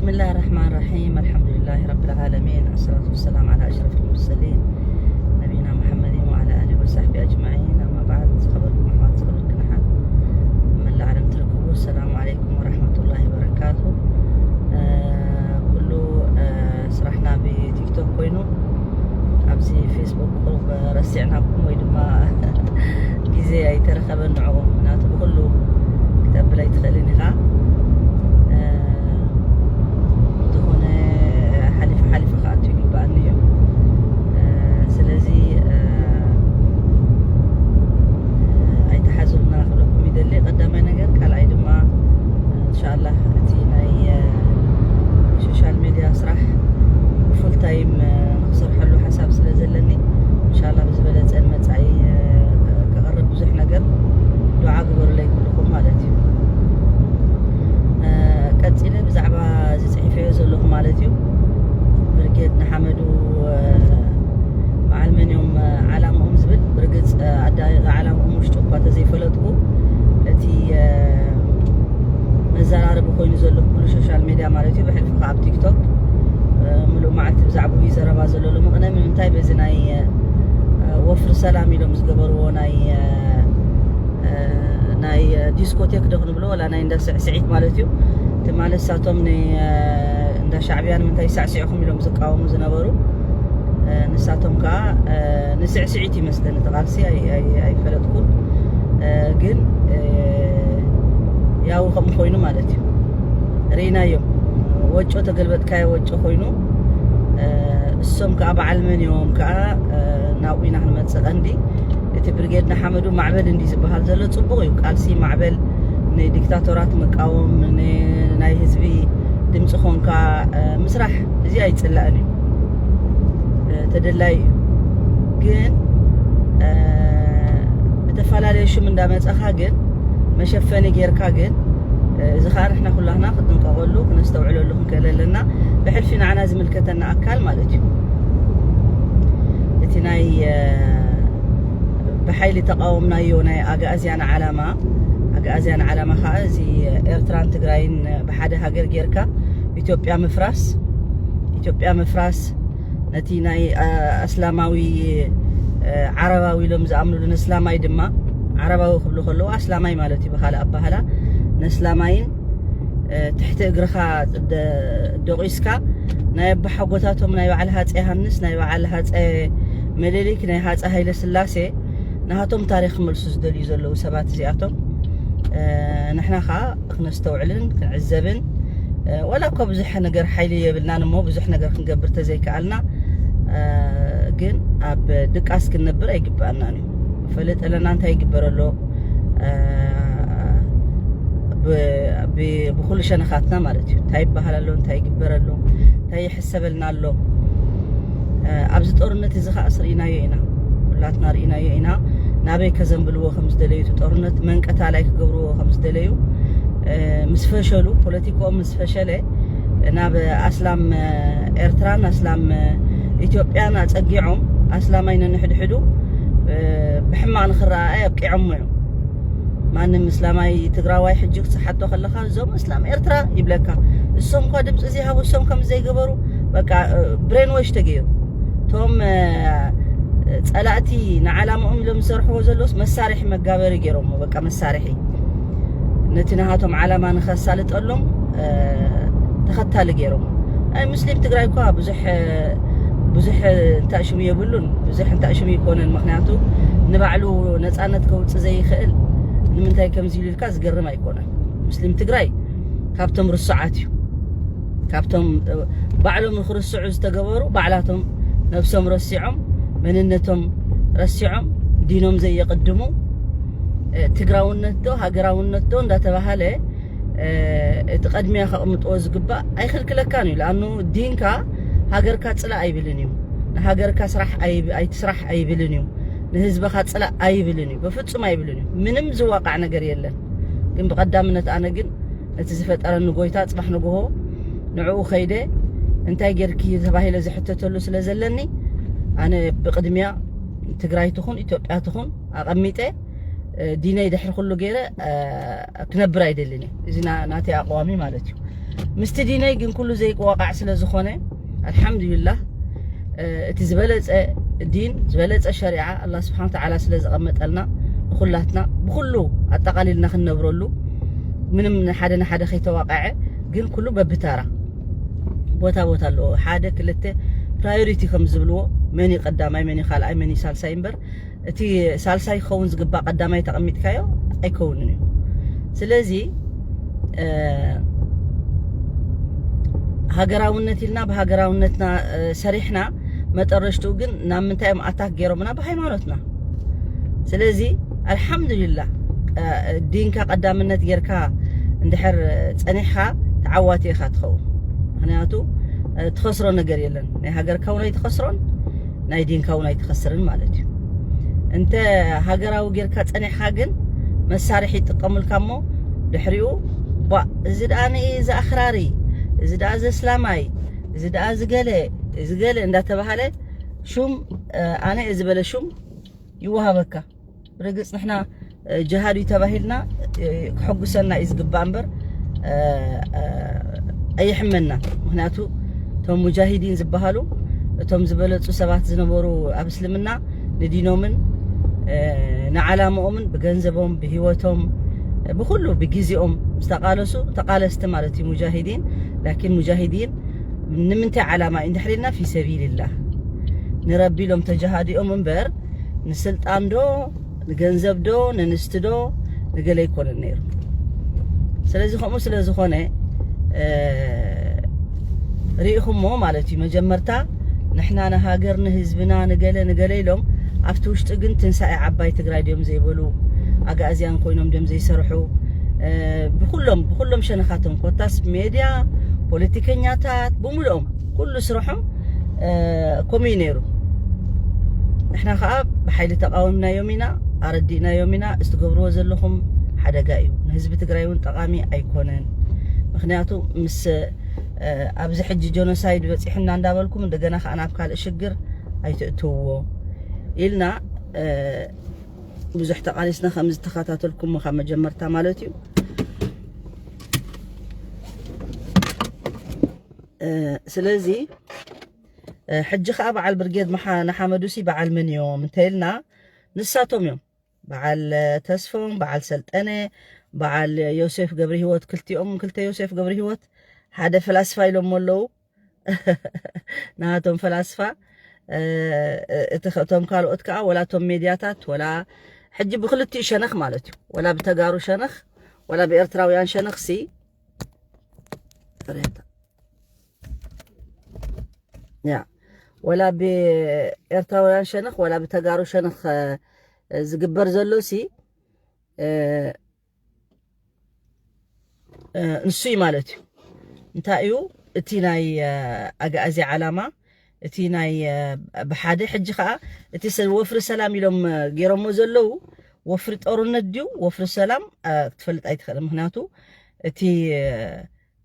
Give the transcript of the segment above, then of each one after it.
بسم الله الرحمن الرحيم. الحمد لله رب العالمين. الصلاة والسلام على أشرف المرسلين نبينا محمد وعلى آله وصحبه أجمعين. أما بعد، ዝኸበርኩም ኣሕዋት፣ ዝኸበርክን ኣሓት፣ መላእ ዓለም ትርከቡ፣ السلام عليكم ورحمة الله وبركاته። ኩሉ ስራሕና ብቲክቶክ ኮይኑ፣ ኣብዚ ፌስቡክ ቁሩብ ረሲዕናኩም ወይ ድማ ግዜ ኣይተረኸበን ንዕኡ፣ ምክንያቱ ብኩሉ ክተብል ኣይትኽእልን ኢኻ። እንተኾነ ሓሊፉ ሓሊፉ ክኣቱ ይግባኣኒ እዩ። ስለዚ ኣይተሓዙልና ክብለኩም ይደሊ። ቀዳማይ ነገር፣ ካልኣይ ድማ እንሻላ እቲ ናይ ሶሻል ሜድያ ስራሕ ብፉል ታይም ንክሰርሐሉ ሓሳብ ስለ ዘለኒ፣ እንሻላ ብዝበለፀ ንመፃኢ ክቐርብ ብዙሕ ነገር ዱዓ ግበሩለይ ኩልኩም ማለት እዩ። ቀፂለ ብዛዕባ እዚ ፅሒፈዮ ዘለኹ ማለት እዩ፣ ብርጌድ ንሓመዱ በዓል መን እዮም ዓላምኦም ዝብል፣ ብርግፅ ኣዳቂቐ ዓላምኦም ውሽጡ እኳ ተዘይፈለጥኩ፣ እቲ መዘራረቢ ኮይኑ ዘሎ ኩሉ ሶሻል ሜድያ ማለት እዩ፣ ብሕልፊ ከዓ ኣብ ቲክቶክ ምሉእ መዓልቲ ብዛዕባኡ እዩ ዘረባ ዘሎ። ሎሚ ቅነ ንምንታይ በዚ ናይ ወፍሪ ሰላም ኢሎም ዝገበርዎ ናይ ናይ ዲስኮቴክ ዶ ክንብሎ፣ ወላ ናይ እንዳ ስዕስዒት ማለት እዩ። እቲ ማለት ንሳቶም ን እንዳ ሻዕብያ ንምንታይ ይሳዕስዕኹም ኢሎም ዝቃወሙ ዝነበሩ፣ ንሳቶም ከዓ ንስዕስዒት ይመስለኒ እቲ ቃልሲ፣ ኣይፈለጥኩን። ግን ያው ከምኡ ኮይኑ ማለት እዩ፣ ርኢናዮም። ወጮ ተገልበጥካዮ ወጮ ኮይኑ፣ እሶም ከዓ በዓል መን እዮም ከዓ ናብኡ ኢና ክንመፅእ። ቀንዲ እቲ ብርጌድ ንሓመዱ ማዕበል እንዲ ዝበሃል ዘሎ ፅቡቕ እዩ። ቃልሲ ማዕበል፣ ንዲክታቶራት ምቃወም፣ ናይ ህዝቢ ድምፂ ኮንካ ምስራሕ፣ እዚ ኣይፅላእን እዩ፣ ተደላይ እዩ። ግን ብተፈላለየ ሽም እንዳመፀኻ ግን፣ መሸፈኒ ጌርካ ግን፣ እዚ ከዓ ንሕና ኩላህና ክንጥንቀቐሉ ክነስተውዕለሉ ክንክእል ኣለና። ብሕልፊ ንዓና ዝምልከተና ኣካል ማለት እዩ። እቲ ናይ ብሓይሊ ተቃወምናዮ ናይ ኣግኣዝያን ዓላማ፣ ኣግኣዝያን ዓላማ ከዓ እዚ ኤርትራን ትግራይን ብሓደ ሃገር ጌርካ፣ ኢትዮጵያ ምፍራስ፣ ኢትዮጵያ ምፍራስ፣ ነቲ ናይ ኣስላማዊ ዓረባዊ ኢሎም ዝኣምኑሉ፣ ነስላማይ ድማ፣ ዓረባዊ ክብሉ ከለዉ ኣስላማይ ማለት እዩ ብኻልእ ኣባህላ፣ ነስላማይን ትሕቲ እግርኻ ደቂስካ፣ ናይ ኣባሓጎታቶም ናይ በዓል ሃፀ ዮሃንስ፣ ናይ በዓል ሃፀ ምኒልክ፣ ናይ ሃፀ ሃይለ ስላሴ፣ ናሃቶም ታሪክ ክመልሱ ዝደልዩ ዘለዉ ሰባት እዚኣቶም፣ ንሕና ከዓ ክነስተውዕልን ክንዕዘብን፣ ወላ እኳ ብዙሕ ነገር ሓይሊ የብልናን እሞ ብዙሕ ነገር ክንገብር ተዘይከኣልና፣ ግን ኣብ ድቃስ ክንነብር ኣይግበኣናን እዩ። ፈለጥ ኣለና እንታይ ይግበር ኣሎ፣ ብኩሉ ሸነኻትና ማለት እዩ። እንታይ ይበሃል ኣሎ፣ እንታይ ይግበር ኣሎ፣ እንታይ ይሕሰበልና ኣሎ። ኣብዚ ጦርነት እዚ ከዓ ርኢናዮ ኢና፣ ኩላትና ርኢናዮ ኢና። ናበይ ከዘንብልዎ ከም ዝደለዩ፣ እቲ ጦርነት መን ቀታላይ ክገብርዎ ከም ዝደለዩ ምስ ፈሸሉ፣ ፖለቲካኦም ምስ ፈሸለ፣ ናብ ኣስላም ኤርትራን ኣስላም ኢትዮጵያን ኣፀጊዖም፣ ኣስላማይ ነንሕድሕዱ ብሕማቕ ንክረኣኣይ ኣብቂዖሞ እዮም። ማንም እስላማይ ትግራዋይ ሕጂ ክትሓቶ ከለኻ፣ እዞም እስላም ኤርትራ ይብለካ። እሶም እኳ ድምፂ ዘይሃቡ፣ እሶም ከም ዘይገበሩ፣ በቃ ብሬን ዎሽ ተገይሩ። እቶም ፀላእቲ ንዓላማኦም ኢሎም ዝሰርሕዎ ዘለውስ መሳርሒ መጋበሪ ገይሮሞ፣ በቃ መሳርሒ፣ ነቲ ናሃቶም ዓላማ ንኸሳልጠሎም ተኸታሊ ገይሮሞ። ኣይ ሙስሊም ትግራይ እኳ ብዙሕ ብዙሕ እንታይ ሽሙ የብሉን፣ ብዙሕ እንታይ ሽሙ ይኮነን። ምክንያቱ ንባዕሉ ነፃነት ከውፅእ ዘይኽእል ንምንታይ ከምዚ ኢሉ ኢልካ ዝገርም ኣይኮነን። ሙስሊም ትግራይ ካብቶም ርሱዓት እዩ። ካብቶም ባዕሎም ንክርስዑ ዝተገበሩ፣ ባዕላቶም ነብሶም ረሲዖም፣ መንነቶም ረሲዖም፣ ዲኖም ዘየቅድሙ፣ ትግራውነት ዶ ሃገራውነት ዶ እንዳተባሃለ እቲ ቀድሚያ ከቕምጥዎ ዝግባእ ኣይክልክለካን እዩ። ለኣኑ ዲንካ ሃገርካ ፅላእ ኣይብልን እዩ። ንሃገርካ ስራሕ ኣይትስራሕ ኣይብልን እዩ። ንህዝብኻ ፅላእ ኣይብልን እዩ። በፍፁም ኣይብልን እዩ። ምንም ዝዋቃዕ ነገር የለን። ግን ብቐዳምነት ኣነ ግን ነቲ ዝፈጠረኒ ጎይታ ፅባሕ ንግሆ ንዕኡ ከይደ እንታይ ጌርኪ ተባሂለ ዝሕተተሉ ስለ ዘለኒ፣ ኣነ ብቕድሚያ ትግራይ ትኹን ኢትዮጵያ ትኹን ኣቐሚጠ ዲነይ ድሕሪ ኩሉ ገይረ ክነብር ኣይደልን እየ። እዚ ናተይ ኣቕዋሚ ማለት እዩ። ምስቲ ዲነይ ግን ኩሉ ዘይዋቃዕ ስለ ዝኾነ፣ ኣልሓምዱሊላህ፣ እ፣ እቲ ዝበለጸ ዲን፣ ዝበለጸ ሸሪዓ ኣላህ ስብሓን ወተዓላ ስለ ዘቐመጠልና፣ ንኹላትና ብኹሉ ኣጠቓሊልና ክንነብረሉ፣ ምንም ሓደ ንሓደ ከይተዋቀዐ፣ ግን ኩሉ በብታራ ቦታ ቦታ ኣለዎ። ሓደ ክልተ ፕራዮሪቲ ከም ዝብልዎ፣ መን እዩ ቀዳማይ፣ መን እዩ ካልኣይ፣ መን እዩ ሳልሳይ እምበር፣ እቲ ሳልሳይ ክኸውን ዝግባእ ቀዳማይ ተቐሚጥካዮ ኣይከውንን እዩ። ስለዚ፣ እ፣ ሃገራውነት ኢልና ብሃገራውነትና፣ እ፣ ሰሪሕና፣ መጠረሽትኡ ግን ናብ ምንታይ እዮም ኣታክ ገይሮምና? ብሃይማኖትና። ስለዚ ኣልሓምዱሊላህ፣ እ፣ ዲንካ ቀዳምነት ጌርካ እንድሕር ጸኒሕካ፣ ተዓዋቲ ኢኻ ትኸውን። ምኽንያቱ፣ እ፣ ትኸስሮ ነገር የለን። ናይ ሃገርካ እውን ኣይትኸስሮን፣ ናይ ዲንካ እውን ኣይትኸስርን ማለት እዩ። እንተ ሃገራዊ ጌርካ ጸኒሕካ ግን፣ መሳርሒ ይጥቀሙልካ እሞ፣ ድሕሪኡ፣ ባ፣ እዚ ደኣ ን-፣ እዚ ኣኽራሪ፣ እዚ ደኣ ዘስላማይ፣ እዚ ደኣ ዝገለ፣ እዚ ገለ እንዳተባሃለ ሹም፣ እ፣ ኣነ እየ ዝበለ ሹም ይወሃበካ። ብርግጽ ንሕና፣ እ፣ ጅሃድ እዩ ተባሂልና፣ እ፣ ክሕጉሰና እዩ ዝግባእ እምበር፣ እ፣ እ፣ ኣየሕመና። ምኽንያቱ እቶም ሙጃሂዲን ዝበሃሉ፣ እቶም ዝበለጹ ሰባት ዝነበሩ ኣብ እስልምና፣ ንዲኖምን፣ እ፣ ንዓላምኦምን ብገንዘቦም፣ ብህይወቶም፣ ብኹሉ ብግዜኦም ዝተቓለሱ ተቓለስቲ ማለት እዩ ሙጃሂዲን። ላኪን ሙጃሂዲን ንምንታይ ዓላማ እዩ እንድሕር ኢልና፣ ፊ ሰቢልላህ ንረቢ ኢሎም ተጀሃዲኦም እምበር፣ ንስልጣን ዶ፣ ንገንዘብ ዶ፣ ንንስቲ ዶ፣ ንገለ ኣይኮነን ነይሩ። ስለዚ ከምኡ ስለ ዝኾነ፣ እ፣ ርኢኹሞ ማለት እዩ። መጀመርታ ንሕና ንሃገር፣ ንህዝብና፣ ንገለ፣ ንገለ ኢሎም፣ ኣብቲ ውሽጢ ግን ትንሳኤ ዓባይ ትግራይ ድዮም ዘይበሉ፣ ኣጋእዝያን ኮይኖም ድዮም ዘይሰርሑ፣ እ፣ ብኩሎም፣ ብኩሎም ሸነኻቶም፣ ኮታስ ሜድያ፣ ፖለቲከኛታት፣ ብምልኦም፣ ኩሉ ስርሖም፣ እ፣ ከምኡ እዩ ነይሩ። ንሕና ከዓ ብሓይሊ ተቃወምናዮም ኢና፣ ኣረዲእናዮም ኢና። እዚ ትገብርዎ ዘለኹም ሓደጋ እዩ፣ ንህዝቢ ትግራይ እውን ጠቃሚ ኣይኮነን። ምኽንያቱ ምስ፣ እ፣ ኣብዚ ሕጂ ጀኖሳይድ በፂሑና እንዳበልኩም እንደገና ከዓ ናብ ካልእ ሽግር ኣይትእትውዎ ኢልና፣ እ፣ ብዙሕ ተቃሊስና ከም ዝተኸታተልኩም ካብ መጀመርታ ማለት እዩ። እ፣ ስለዚ፣ እ፣ ሕጂ ከዓ በዓል ብርጌድ መሓ-፣ ንሓመዱሲ በዓል መን እዮም እንተኢልና፣ ንሳቶም እዮም። በዓል፣ እ፣ ተስፎም፣ በዓል ሰልጠነ፣ በዓል ዮሴፍ ገብረ ህይወት፣ ክልቲኦም ክልተ ዮሴፍ ገብረ ህይወት ሓደ ፈላስፋ ኢሎሞ ኣለዉ። ናቶም ፈላስፋ፣ እ፣ እቲ ኸ-፣ እቶም ካልኦት ከዓ ወላ እቶም ሜድያታት ወላ ሕጂ ብክልቲኡ ሸነኽ ማለት እዩ። ወላ ብተጋሩ ሸነኽ፣ ወላ ብኤርትራውያን ሸነኽ ሲ፣ ያ፣ ወላ ብኤርትራውያን ሸነኽ፣ ወላ ብተጋሩ ሸነኽ፣ እ፣ ዝግበር ዘሎ ሲ፣ እ፣ እ፣ ንሱ እዩ ማለት እዩ። እንታይ እዩ እቲ ናይ፣ እ፣ ኣግኣዚ ዓላማ? እቲ ናይ፣ እ፣ ብሓደ ሕጂ ኸዓ እቲ ሰ-፣ ወፍሪ ሰላም ኢሎም፣ እ፣ ገይሮሞ ዘለዉ፣ ወፍሪ ጦርነት ድዩ ወፍሪ ሰላም፣ እ፣ ክትፈልጥ ኣይትኽእልን። ምኽንያቱ እቲ፣ እ፣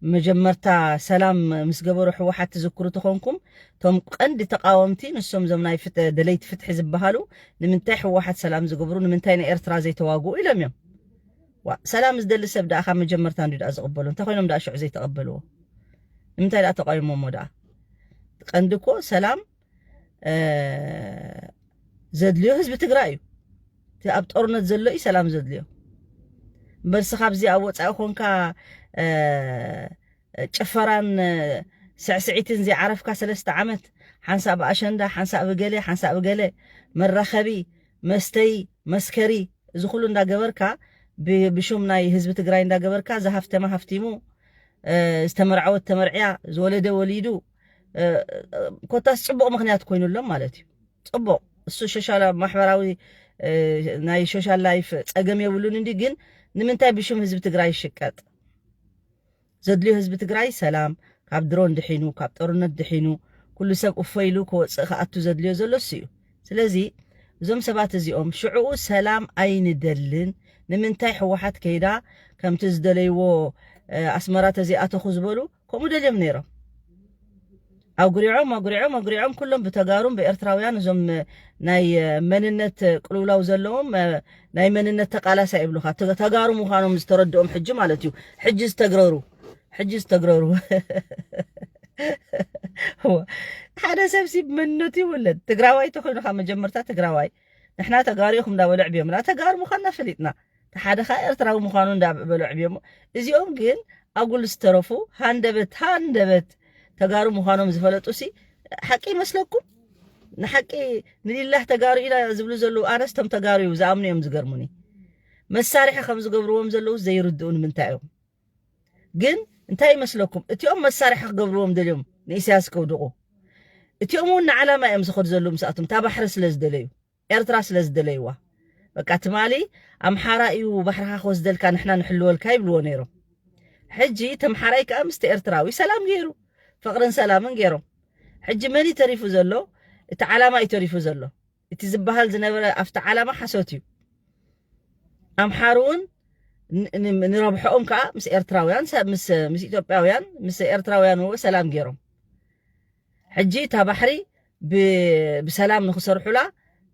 መጀመርታ ሰላም ምስ ገበሩ ህወሓት ትዝክሩ ተኾንኩም፣ እቶም ቀንዲ ተቃወምቲ ንሶም እዞም ናይ ፍት-፣ ደለይቲ ፍትሒ ዝበሃሉ፣ ንምንታይ ህወሓት ሰላም ዝገብሩ፣ ንምንታይ ንኤርትራ ዘይተዋግኡ ኢሎም እዮም። ዋ፣ ሰላም ዝደሊ ሰብ ደኣ ካብ መጀመርታ እንዲ ደኣ ዝቕበሉ፣ እንታይ ኮይኖም ደኣ ሽዑ ዘይተቐበልዎ? ንምንታይ ደኣ ተቃዊሞሞ ደኣ? ቀንዲ እኮ ሰላም፣ እ፣ ዘድልዮ ህዝቢ ትግራይ እዩ። እቲ ኣብ ጦርነት ዘሎ እዩ ሰላም ዘድልዮ። እምበርሲ ካብዚ ኣብ ወፃኢ ኮንካ፣ እ፣ ጭፈራን፣ እ፣ ስዕስዒትን ዘይዓረፍካ ሰለስተ ዓመት፣ ሓንሳእ ብኣሸንዳ፣ ሓንሳእ ብገለ፣ ሓንሳእ ብገለ፣ መራኸቢ፣ መስተይ፣ መስከሪ፣ እዚ ኩሉ እንዳገበርካ፣ ብ-፣ ብሹም ናይ ህዝቢ ትግራይ እንዳገበርካ፣ ዝሃፍተመ ሃፍቲሙ፣ እ፣ ዝተመርዓወት ተመርዕያ፣ ዝወለደ ወሊዱ፣ እ፣ እ፣ ኮታስ ጽቡቕ ምኽንያት ኮይኑሎም ማለት እዩ። ጽቡቕ። እሱ ሶሻል ማሕበራዊ፣ እ፣ ናይ ሶሻል ላይፍ ጸገም የብሉን እንዲ፣ ግን ንምንታይ ብሽም ህዝቢ ትግራይ ይሽቀጥ? ዘድልዮ ህዝቢ ትግራይ ሰላም፣ ካብ ድሮን ድሒኑ፣ ካብ ጦርነት ድሒኑ፣ ኩሉ ሰብ እፎ ኢሉ ክወጽእ ክኣቱ ዘድልዮ ዘሎ እሱ እዩ። ስለዚ እዞም ሰባት እዚኦም ሽዕኡ ሰላም ኣይንደልን፣ ንምንታይ ህወሓት ከይዳ ከምቲ ዝደለይዎ፣ እ፣ ኣስመራ ተዘይኣተኹ ዝበሉ ከምኡ ደልዮም ነይሮም። ኣጉሪዖም፣ ኣጉሪዖም፣ ኣጉሪዖም ኩሎም ብተጋሩን ብኤርትራውያን እዞም ናይ፣ እ፣ መንነት ቅልውላው ዘለዎም፣ እ፣ ናይ መንነት ተቃላሳይ ይብሉኻ። ተ-፣ ተጋሩ ምዃኖም ዝተረድኦም ሕጂ ማለት እዩ። ሕጂ ዝተግረሩ፣ ሕጂ ዝተግረሩ ሓደ ሰብ ሲ መንነቱ ይውለድ። ትግራዋይ ተኮይኑ ካብ መጀመርታ ትግራዋይ፣ ንሕና ተጋሩ ኢኹም እንዳበሉ ዕብዮምና። ተጋሩ ምዃንና ፈሊጥና፣ ሓደ ኸኣ ኤርትራዊ ምዃኑ እንዳበሉ ዕብዮሞ። እዚኦም ግን ኣጉል ዝተረፉ ሃንደበት ሃንደበት ተጋሩ ምዃኖም ዝፈለጡ ሲ ሓቂ ይመስለኩም? ንሓቂ ንሊላህ ተጋሩ ኢና ዝብሉ ዘለዉ ኣነስ ቶም ተጋሩ እዩ ዝኣምኑ እዮም ዝገርሙኒ። መሳርሒ ከም ዝገብርዎም ዘለዉ ዘይርድኡ ንምንታይ እዮም? ግን እንታይ ይመስለኩም? እቲኦም መሳርሒ ክገብርዎም ደልዮም ንኢሳያስ ከውድቑ፣ እቲኦም እውን ንዓላማ እዮም ዝኸዱ ዘለዉ። ምስኣቶም እታ ባሕሪ ስለ ዝደለዩ፣ ኤርትራ ስለ ዝደለይዋ፣ በቃ ትማሊ ኣምሓራ እዩ ባሕርኻ ክወስደልካ ንሕና ንሕልወልካ ይብልዎ ነይሮም። ሕጂ ተምሓራይ ከዓ ምስቲ ኤርትራዊ ሰላም ገይሩ፣ ፍቕርን ሰላምን ገይሮም። ሕጂ መን እዩ ተሪፉ ዘሎ? እቲ ዓላማ እዩ ተሪፉ ዘሎ። እቲ ዝበሃል ዝነበረ ኣብቲ ዓላማ ሓሶት እዩ። ኣምሓሩ እውን ን- ን- ንረብሐኦም ከዓ ምስ ኤርትራውያን ሰ- ምስ ምስ ኢትዮጵያውያን ምስ ኤርትራውያን እውን ሰላም ገይሮም። ሕጂ እታ ባሕሪ ብ- ብሰላም ንክሰርሑላ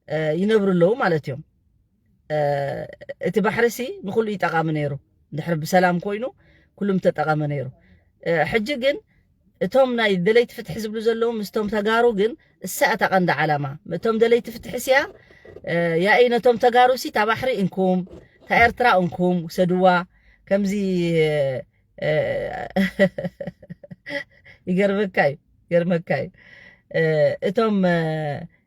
እ፣ ይነብሩ ኣለዉ ማለት እዮም። እ፣ እቲ ባሕሪ ሲ ንኩሉ ይጠቓሚ ነይሩ። እንድሕር ብሰላም ኮይኑ ኩሉ ምተጠቐመ ነይሩ። እ፣ ሕጂ ግን እቶም ናይ ደለይቲ ፍትሒ ዝብሉ ዘለዉ ምስቶም ተጋሩ ግን እሳ እታ ቀንዲ ዓላማ። እቶም ደለይቲ ፍትሒ ሲያ እ፣ ያኢ ነቶም ተጋሩ ሲ እታ ባሕሪ እንኩም፣ እታ ኤርትራ እንኩም ውሰድዋ። ከምዚ እ፣ ይገርመካ እዩ፣ ይገርመካ እዩ። እ፣ እቶም እ፣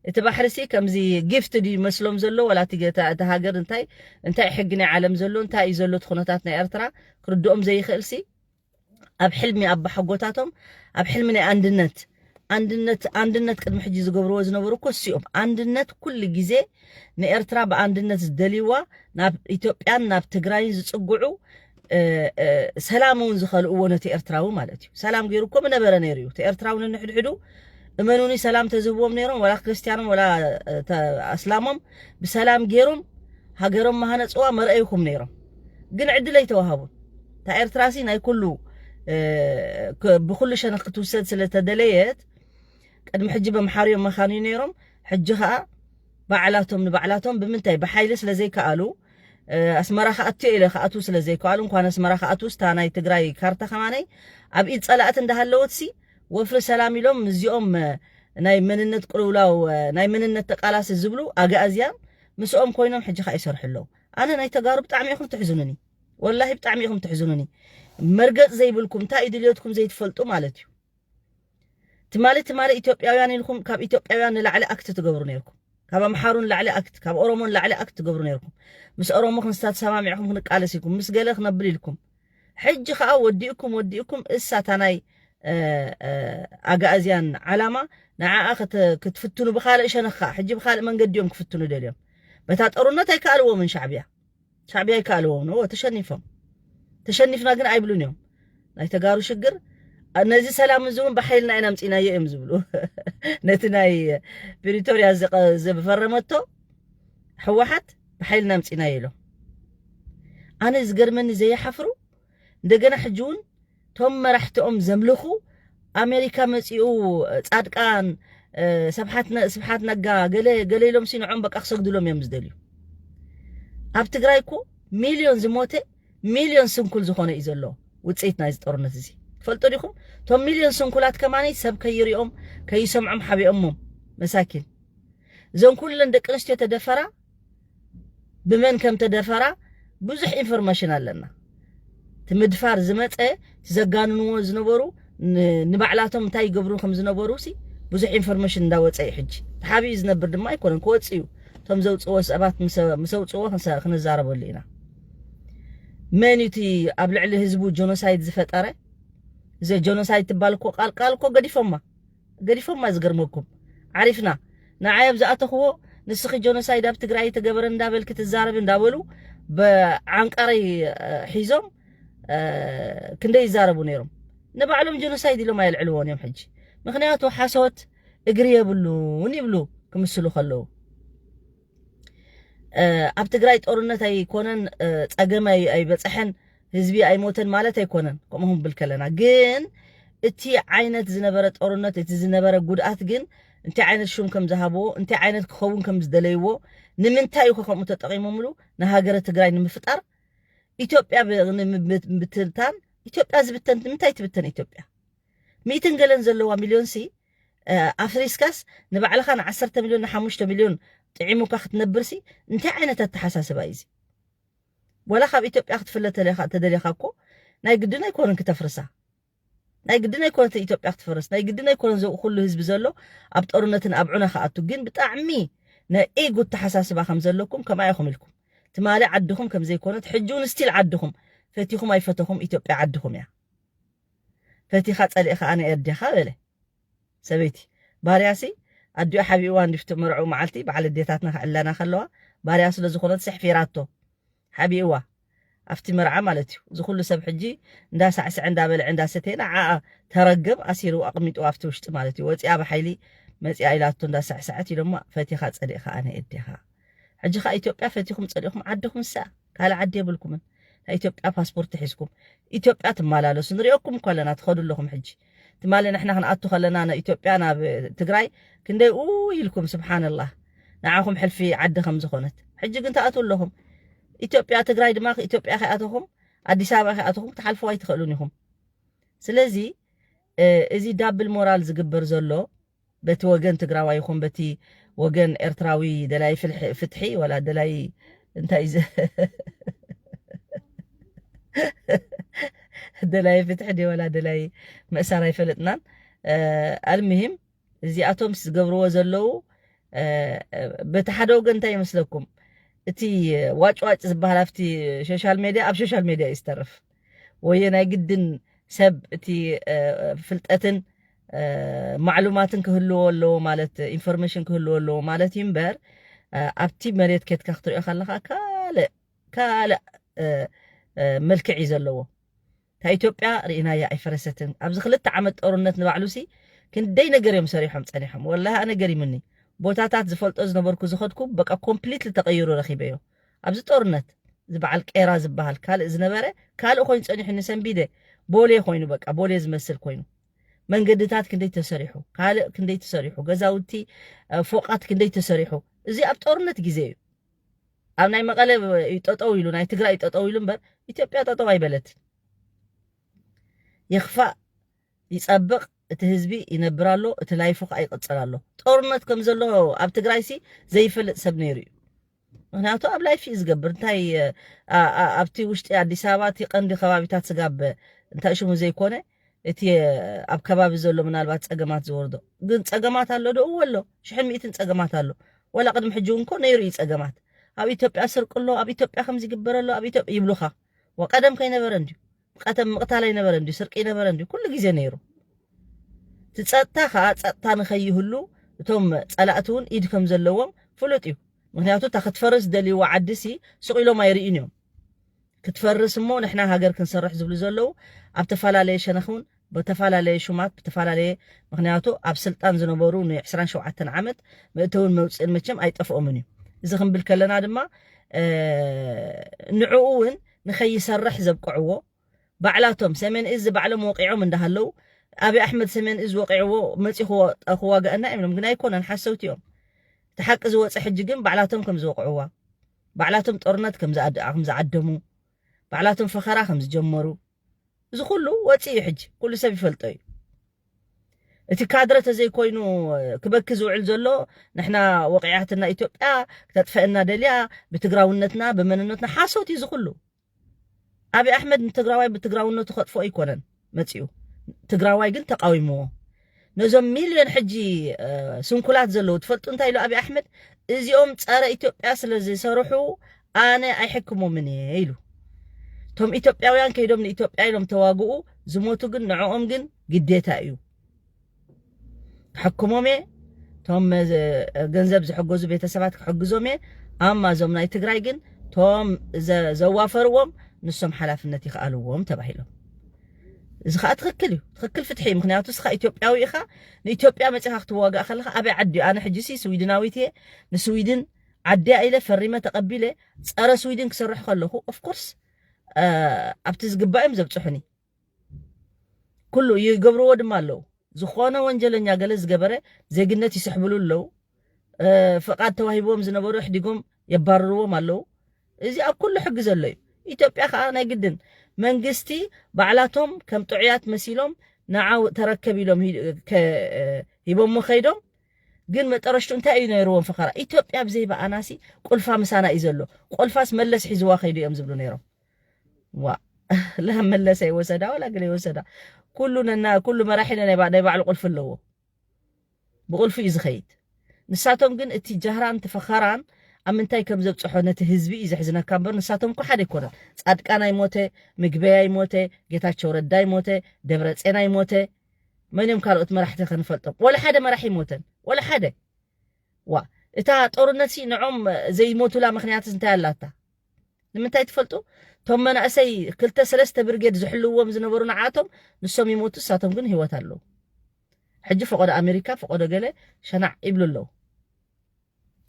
እቲ ባሕሪ ሲ ከምዚ ጊፍት ድዩ መስሎም ዘሎ ወላ እቲ ገ- እታ እታ ሃገር እንታይ እንታይ ሕጊ ናይ ዓለም ዘሎ እንታይ እዩ ዘሎ እቲ ኩነታት ናይ ኤርትራ ክርድኦም ዘይኽእል ሲ ኣብ ሕልሚ ኣባሓጎታቶም ኣብ ሕልሚ ናይ ኣንድነት ኣንድነት ኣንድነት ቅድሚ ሕጂ ዝገብርዎ ዝነበሩ እኮ እሱ እዮም። ኣንድነት ኩሉ ግዜ ንኤርትራ ብኣንድነት ዝደልይዋ ናብ ኢትዮጵያን ናብ ትግራይን ዝጽግዑ እ፣ እ፣ ሰላም እውን ዝኸልእዎ ነቲ ኤርትራዊ ማለት እዩ። ሰላም ገይሩ እኮ ምነበረ ነይሩ እዩ። እቲ ኤርትራዊ ንንሕድሕዱ እመኑኒ ሰላም ተዝህብዎም ነይሮም ወላ ክርስትያኖም ወላ እ፣ ተ- ኣስላሞም ብሰላም ገይሮም ሃገሮም መሃነፅዋ መርአይኩም ነይሮም። ግን ዕድል ኣይተዋሃቡን። እታ ኤርትራሲ ናይ ኩሉ እ፣ ክ- ብኩሉ ሸነኽ ክትውሰድ ስለተደለየት ቅድሚ ሕጂ በምሓርዮም መኻንዩ ነይሮም። ሕጂ ከዓ ባዕላቶም ንባዕላቶም ብምንታይ ብሓይሊ ስለ ዘይከኣሉ እ፣ ኣስመራ ክኣትዮ ኢለ ክኣትዉ ስለ ዘይከኣሉ እንኳን ኣስመራ ክኣትዉ ስታ ናይ ትግራይ ካርታ ከማነይ ኣብ ኢድ ፀላእቲ እንዳሃለወት ሲ ወፍሪ ሰላም ኢሎም እዚኦም እ፣ ናይ መንነት ቅልውላው እ፣ ናይ መንነት ተቃላሲ ዝብሉ ኣጋእዝያን ምስኦም ኮይኖም ሕጂ ከዓ ይሰርሑ ኣለዉ። ኣነ ናይ ተጋሩ ብጣዕሚ ኢኹም ትሕዝኑኒ፣ ወላሂ ብጣዕሚ ኢኹም ትሕዝኑኒ። መርገፅ ዘይብልኩም እንታይ እዩ ድልዮትኩም ዘይትፈልጡ ማለት እዩ። ትማሊ ትማሊ ኢትዮጵያውያን ኢልኩም ካብ ኢትዮጵያውያን ንላዕሊ ኣክት ትገብሩ ነይርኩም። ካብ ኣምሓሩ ንላዕሊ ኣክት፣ ካብ ኦሮሞ ንላዕሊ ኣክት ትገብሩ ነይርኩም። ምስ ኦሮሞ ክንሳ ተሰማሚዕኩም ክንቃለስ ኢልኩም፣ ምስ ገለ ክነብል ኢልኩም። ሕጂ ከዓ ወዲእኩም ወዲእኩም እሳታ ናይ እ፣ እ፣ ኣጋእዝያን ዓላማ ንዓኣ ክተ- ክትፍትኑ ብካልእ ሸነኽ ከዓ ሕጂ ብካልእ መንገዲ እዮም ክፍትኑ ደልዮም። በታ ጦርነት ኣይከኣልዎምን ሻዕብያ ሻዕብያ ኣይከኣልዎም ነው ተሸኒፎም። ተሸኒፍና ግን ኣይብሉን እዮም። ናይ ተጋሩ ሽግር ኣ- ነዚ ሰላም እዚ እውን ብሓይልና ኢና ምፂናዮ እዮም ዝብሉ። ነቲ ናይ ፕሪቶርያ ዝቐ- ዝፈረመቶ ህወሓት ብሓይልና ምፂናዮ ኢሎም። ኣነ ዝገርመኒ ዘይሓፍሩ እንደገና ሕጂ እውን ቶም መራሕቲኦም ዘምልኹ ኣሜሪካ መፂኡ ፃድቃን እ፣ ስብሓት ነ- ስብሓት ነጋ ገለ ገለ ኢሎም ሲንዖም በቃ ክሰግድሎም እዮም ዝደልዩ። ኣብ ትግራይ እኮ ሚልዮን ዝሞተ ሚልዮን ስንኩል ዝኾነ እዩ ዘሎ ውፅኢት ናይዚ ጦርነት እዚ ትፈልጡ ዲኹም? እቶም ሚልዮን ስንኩላት ከማኒ ሰብ ከይሪኦም ከይሰምዖም ሓቢኦሞም መሳኪን። እዞን ኩለን ደቂ ኣንስትዮ ተደፈራ ብመን ከም ተደፈራ ብዙሕ ኢንፎርሜሽን ኣለና። እቲ ምድፋር ዝመፀ እቲ ዘጋንንዎ ዝነበሩ ን- ንባዕላቶም እንታይ ይገብሩ ከም ዝነበሩ ሲ ብዙሕ ኢንፎርሜሽን እንዳወፀ እዩ። ሕጂ ተሓቢኡ ዝነብር ድማ ኣይኮነን ክወፅእ እዩ። እቶም ዘውፅዎ ሰባት ምስ- ምስ ኣውፅዎ ክንሰ- ክንዛረበሉ ኢና። መን እዩ እቲ ኣብ ልዕሊ ህዝቡ ጆኖሳይድ ዝፈጠረ? እዚ ጆኖሳይድ ትባል እኮ ቃል ቃል እኮ ገዲፎማ ገዲፎማ ዝገርመኩም ዓሪፍና ንዓይ ኣብ ዝኣተኽዎ ንስኺ ጆኖሳይድ ኣብ ትግራይ ተገበረ እንዳበልኪ ትዛረቢ እንዳበሉ ብዓንቃረይ እ፣ ሒዞም እ፣ ክንደይ ይዛረቡ ነይሮም። ንባዕሎም ጆኖሳይድ ኢሎም ኣየልዕልዎን እዮም ሕጂ። ምክንያቱ ሓሶት እግሪ የብሉን ይብሉ ክምስሉ ከለዉ እ፣ ኣብ ትግራይ ጦርነት ኣይኮነን እ፣ ፀገም ኣይ- ኣይበፀሐን ህዝቢ ኣይሞተን ማለት ኣይኮነን። ከምኡ ክንብል ከለና ግን እቲ ዓይነት ዝነበረ ጦርነት እቲ ዝነበረ ጉድኣት ግን እንታይ ዓይነት ሹም ከም ዝሃብዎ እንታይ ዓይነት ክኸውን ከም ዝደለይዎ ንምንታይ እዩ ከምኡ ተጠቒሞምሉ ንሃገረ ትግራይ ንምፍጣር ኢትዮጵያ ብ- ንምብትታን ኢትዮጵያ ዝብተን ንምንታይ ትብተን? ኢትዮጵያ ሚእትን ገለን ዘለዋ ሚልዮን ሲ ኣፍሪስካስ ንባዕልኻ ንዓሰርተ ሚልዮን ንሓሙሽተ ሚልዮን ጥዒሙካ ክትነብር ሲ እንታይ ዓይነት ኣተሓሳስባ እዩ እዚ? ወላ ካብ ኢትዮጵያ ክትፍለ ተደሊኻ እኮ ናይ ግድን ኣይኮነን ክተፍርሳ። ናይ ግድን ኣይኮነት ኢትዮጵያ ክትፈርስ፣ ናይ ግድን ኣይኮነን። ዘው ኩሉ ህዝቢ ዘሎ ኣብ ጦርነትን ኣብ ዑና ክኣቱ። ግን ብጣዕሚ ናይ ኢጉ ኣተሓሳስባ ከም ዘለኩም ከምኣ ኢኹም ኢልኩም ትማሊ ዓድኹም ከም ዘይኮነት ሕጂ እውን ስቲል ዓድኹም ፈቲኹም ኣይፈተኹም ኢትዮጵያ ዓድኹም እያ። ፈቲኻ ጸሊእኻ ኣነ ኣዴኻ በለ። ሰበይቲ ባርያሲ ኣዲኡ ሓቢእዋ እንዲፍቲ መርዑ መዓልቲ በዓል ኣዴታትና ክዕለና ከለዋ ባርያ ስለ ዝኾነት ስሕፊራቶ ሓቢእዋ ኣብቲ መርዓ ማለት እዩ። እዚ ኩሉ ሰብ ሕጂ እንዳሳዕስዐ እንዳበልዐ እንዳሰተየ ንዓኣ ተረገም ኣሲሩ ኣቕሚጡ ኣብቲ ውሽጢ ማለት እዩ። ወፂኣ ብሓይሊ መፂኣ ኢላቶ እንዳሳዕስዐት ኢሎማ ፈቲኻ ጸሊእኻ ኣነ ኣዴኻ። ሕጂ ኸዓ ኢትዮጵያ ፈቲኹም ጸሊእኹም ዓድኹም ንሳ ካልእ ዓዲ የብልኩምን። ናይ ኢትዮጵያ ፓስፖርት ሒዝኩም ኢትዮጵያ ትመላለሱ ንሪኦኩም እኮ ኣለና ትኸዱ ኣለኹም። ሕጂ ትማሊ ንሕና ክንኣቱ ከለና ንኢትዮጵያ ናብ ትግራይ ክንደይ ኡ ኢልኩም ስብሓንላህ ንዓኹም ሕልፊ ዓዲ ከም ዝኾነት። ሕጂ ግን ትኣትዉ ኣለኹም ኢትዮጵያ ትግራይ ድማ ኢትዮጵያ ከይኣተኹም ኣዲስ ኣበባ ከይኣተኹም ክትሓልፍዋ ኣይትኽእሉን ኢኹም። ስለዚ እዚ ዳብል ሞራል ዝግበር ዘሎ በቲ ወገን ትግራዋይ ይኹን በቲ ወገን ኤርትራዊ ደላይ ፍልሒ- ፍትሒ ወላ ደላይ እንታይ ዘ- ደላይ ፍትሒ ዲ ወላ ደላይ ምእሳር ኣይፈለጥናን። ኣልምሂም እዚኣቶም ዝገብርዎ ዘለዉ በቲ ሓደ ወገን እንታይ ይመስለኩም? እቲ ዋጭዋጭ ዝበሃል ኣብቲ ሶሻል ሜድያ ኣብ ሶሻል ሜድያ እዩ ዝተርፍ። ወየ ናይ ግድን ሰብ እቲ ፍልጠትን ማዕሉማትን ክህልዎ ኣለዎ ማለት ኢንፎርሜሽን ክህልዎ ኣለዎ ማለት እዩ እምበር ኣብቲ መሬት ኬትካ ክትሪኦ ከለካ ካልእ ካልእ መልክዕ እዩ ዘለዎ። እታ ኢትዮጵያ ርኢናያ ኣይፈረሰትን። ኣብዚ ክልተ ዓመት ጦርነት ንባዕሉሲ ክንደይ ነገር እዮም ሰሪሖም ጸኒሖም። ወላሂ ኣነ ገሪሙኒ። ቦታታት ዝፈልጦ ዝነበርኩ ዝኸድኩ በቃ ኮምፕሊትሊ ተቐይሩ ረኺበዮ። ኣብዚ ጦርነት እዚ በዓል ቄራ ዝበሃል ካልእ ዝነበረ ካልእ ኮይኑ ጸኒሑ ንሰንቢደ ቦሌ ኮይኑ በቃ ቦሌ ዝመስል ኮይኑ መንገድታት ክንደይ ተሰሪሑ ካልእ ክንደይ ተሰሪሑ ገዛውቲ ፎቃት ክንደይ ተሰሪሑ እዚ ኣብ ጦርነት ግዜ እዩ። ኣብ ናይ መቐለ እዩ ጠጠው ኢሉ ናይ ትግራይ ጠጠው ኢሉ እምበር ኢትዮጵያ ጠጠው ኣይበለትን። ይኽፋእ ይጸብቕ እቲ ህዝቢ ይነብር ኣሎ እቲ ላይፉ ከዓ ይቕጽል ኣሎ። ጦርነት ከም ዘሎ ኣብ ትግራይ ሲ ዘይፈልጥ ሰብ ነይሩ እዩ። ምክንያቱ ኣብ ላይፍ እዩ ዝገብር እንታይ ኣብቲ ውሽጢ ኣዲስ ኣበባ እቲ ቀንዲ ከባቢታት ስጋብ እንታይ ሽሙ ዘይኮነ እቲ ኣብ ከባቢ ዘሎ ምናልባት ጸገማት ዝወርዶ ግን ጸገማት ኣሎ ዶ እወ ኣሎ ሽሕን ሚእትን ጸገማት ኣሎ። ወላ ቅድሚ ሕጂ እውን እኮ ነይሩ እዩ ጸገማት። ኣብ ኢትዮጵያ ስርቂ ኣሎ ኣብ ኢትዮጵያ ከምዚ ይግበር ኣሎ ኣብ ኢትዮጵያ ይብሉኻ። ወቀደም ከይነበረ እንድዩ ቀተም ምቕታል ኣይነበረ እንድዩ ስርቂ ይነበረ እንድዩ ኩሉ ግዜ ነይሩ። እቲ ጸጥታ ከዓ ጸጥታ ንኸይህሉ እቶም ጸላእቲ እውን ኢድ ከም ዘለዎም ፍሉጥ እዩ። ምክንያቱ እታ ክትፈርስ ዝደልይዋ ዓዲ ሲ ስቕ ኢሎም ኣይርእዩን እዮም። ክትፈርስ እሞ ንሕና ሃገር ክንሰርሕ ዝብሉ ዘለዉ ኣብ ተፈላለየ ሸነኽ እውን ብተፈላለየ ሹማት ብተፈላለየ ምክንያቱ ኣብ ስልጣን ዝነበሩ ን27 ዓመት መእተውን መውፅእን መቸም ኣይጠፍኦምን እዩ። እዚ ክንብል ከለና ድማ ንዕኡ እውን ንኸይሰርሕ ዘብቅዕዎ ባዕላቶም ሰሜን እዝ ባዕሎም ወቂዖም እንዳሃለው ኣብይ ኣሕመድ ሰሜን እዝ ወቂዕዎ መፂ ክዋጋእና እዮም ግን ኣይኮነን ሓሰውቲ እዮም። እቲ ሓቂ ዝወፀ ሕጂ ግን ባዕላቶም ከም ዝወቅዕዋ ባዕላቶም ጦርነት ከም ዝዓደሙ ባዕላቶም ፈኸራ ከም ዝጀመሩ እዚ ኩሉ ወፂ እዩ ሕጂ ኩሉ ሰብ ይፈልጦ እዩ። እቲ ካድረ ተዘይኮይኑ ክበኪ ዝውዕል ዘሎ ንሕና ወቂዓትና ኢትዮጵያ ክተጥፈአና ደልያ ብትግራውነትና ብመንነትና ሓሶት እዩ ዝኩሉ። ኣብይ ኣሕመድ ንትግራዋይ ብትግራውነቱ ከጥፎ ኣይኮነን መፂኡ ትግራዋይ ግን ተቃዊምዎ። ነዞም ሚልዮን ሕጂ ስንኩላት ዘለዉ ትፈልጡ እንታይ ኢሉ ኣብይ ኣሕመድ እዚኦም ፀረ ኢትዮጵያ ስለ ዝሰርሑ ኣነ ኣይሕክሞምን እየ ኢሉ። እቶም ኢትዮጵያውያን ከይዶም ንኢትዮጵያ ኢሎም ተዋግኡ ዝሞቱ ግን ንዕኦም ግን ግዴታ እዩ። ክሕክሞም እየ እቶም ገንዘብ ዝሕገዙ ቤተሰባት ክሕግዞም እየ። ኣማ እዞም ናይ ትግራይ ግን እቶም ዘዋፈርዎም ንሶም ሓላፍነት ይክኣልዎም ተባሂሎም። እዚ ከዓ ትክክል እዩ ትክክል ፍትሒ እዩ ምክንያቱ እስካ ኢትዮጵያዊ ኢካ ንኢትዮጵያ መፂካ ክትዋጋእ ከለካ ኣበይ ዓዲ እዩ ኣነ ሕጂ ሲ ስዊድናዊት እየ ንስዊድን ዓዲያ ኢለ ፈሪመ ተቀቢለ ፀረ ስዊድን ክሰርሕ ከለኩ ኦፍኮርስ ኣብቲ ዝግባእ እዮም ዘብፅሑኒ ኩሉ ይገብርዎ ድማ ኣለዉ። ዝኾነ ወንጀለኛ ገለ ዝገበረ ዜግነት ይስሕብሉ ኣለዉ። ፍቓድ ተዋሂብዎም ዝነበሩ ኣሕዲጎም የባርርዎም ኣለዉ። እዚ ኣብ ኩሉ ሕጊ ዘሎ እዩ። ኢትዮጵያ ከዓ ናይ ግድን መንግስቲ ባዕላቶም ከም ጥዑያት መሲሎም ንዓው ተረከብ ኢሎም ሂ- ከ- ሂቦሞ ከይዶም። ግን መጠረሽቱ እንታይ እዩ ነይርዎም ፈኸራ? ኢትዮጵያ ብዘይ በኣናሲ ቁልፋ ምሳና እዩ ዘሎ። ቁልፋስ መለስ ሒዝዋ ከይዱ እዮም ዝብሉ ነይሮም። ዋ ላ መለሰ ይወሰዳ ወላ ገለ ይወሰዳ፣ ኩሉ ነና ኩሉ መራሒ ናይ ባዕ- ናይ ባዕሉ ቁልፊ ኣለዎ። ብቁልፊ እዩ ዝኸይድ። ንሳቶም ግን እቲ ጃህራን እቲ ፈኸራን ኣብ ምንታይ ከም ዘብፅሖ ነቲ ህዝቢ እዩ ዘሕዝነካ እምበር ንሳቶም እኮ ሓደ ኣይኮነን። ፃድቃን ኣይሞተ፣ ምግበይ ኣይሞተ፣ ጌታቸው ረዳ ኣይሞተ፣ ደብረፅዮን ኣይሞተ፣ መን እዮም ካልኦት መራሕቲ ከንፈልጦም? ወላ ሓደ መራሒ ይሞተን ወላ ሓደ። ዋ እታ ጦርነት ሲ ንዖም ዘይሞቱላ ምክንያትስ እንታይ ኣላታ? ንምንታይ ትፈልጡ? እቶም መናእሰይ ክልተ ሰለስተ ብርጌድ ዝሕልውዎም ዝነበሩ ንዓቶም ንሶም ይሞቱ፣ ንሳቶም ግን ህይወት ኣለዉ። ሕጂ ፈቆዶ ኣሜሪካ ፈቆዶ ገለ ሸናዕ ይብሉ ኣለዉ።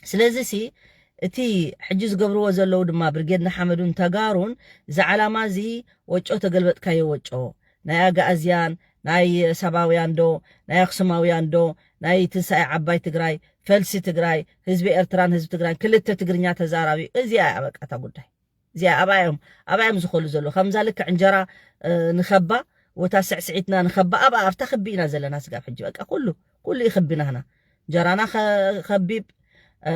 ስለዚ ሲ እቲ ሕጂ ዝገብርዎ ዘለዉ ድማ ብርጌድ ንሓመዱን ተጋሩን እዚ ዓላማ እዚ ወጮ ተገልበጥካዮ ወጮ ናይ ኣጋኣዝያን ናይ ሳባውያን ዶ ናይ ኣክሱማውያን ዶ ናይ ትንሳኤ ዓባይ ትግራይ ፈልሲ ትግራይ ህዝቢ ኤርትራን ህዝቢ ትግራይ ክልተ ትግርኛ ተዛራቢ እዚኣ እያ በቃ እታ ጉዳይ እዚኣ ኣብኣ እዮም ኣብኣ እዮም ዝኸሉ ዘለዉ ከምዛ ልክዕ እንጀራ እ፣ ንኸባ ወታ ስዕስዒትና ንኸባ ኣብኣ ኣብታ ክቢ ኢና ዘለና ስጋብ ሕጂ በቃ ኩሉ ኩሉ እዩ ክቢ ናህና እንጀራና ከ- ከቢብ እ፣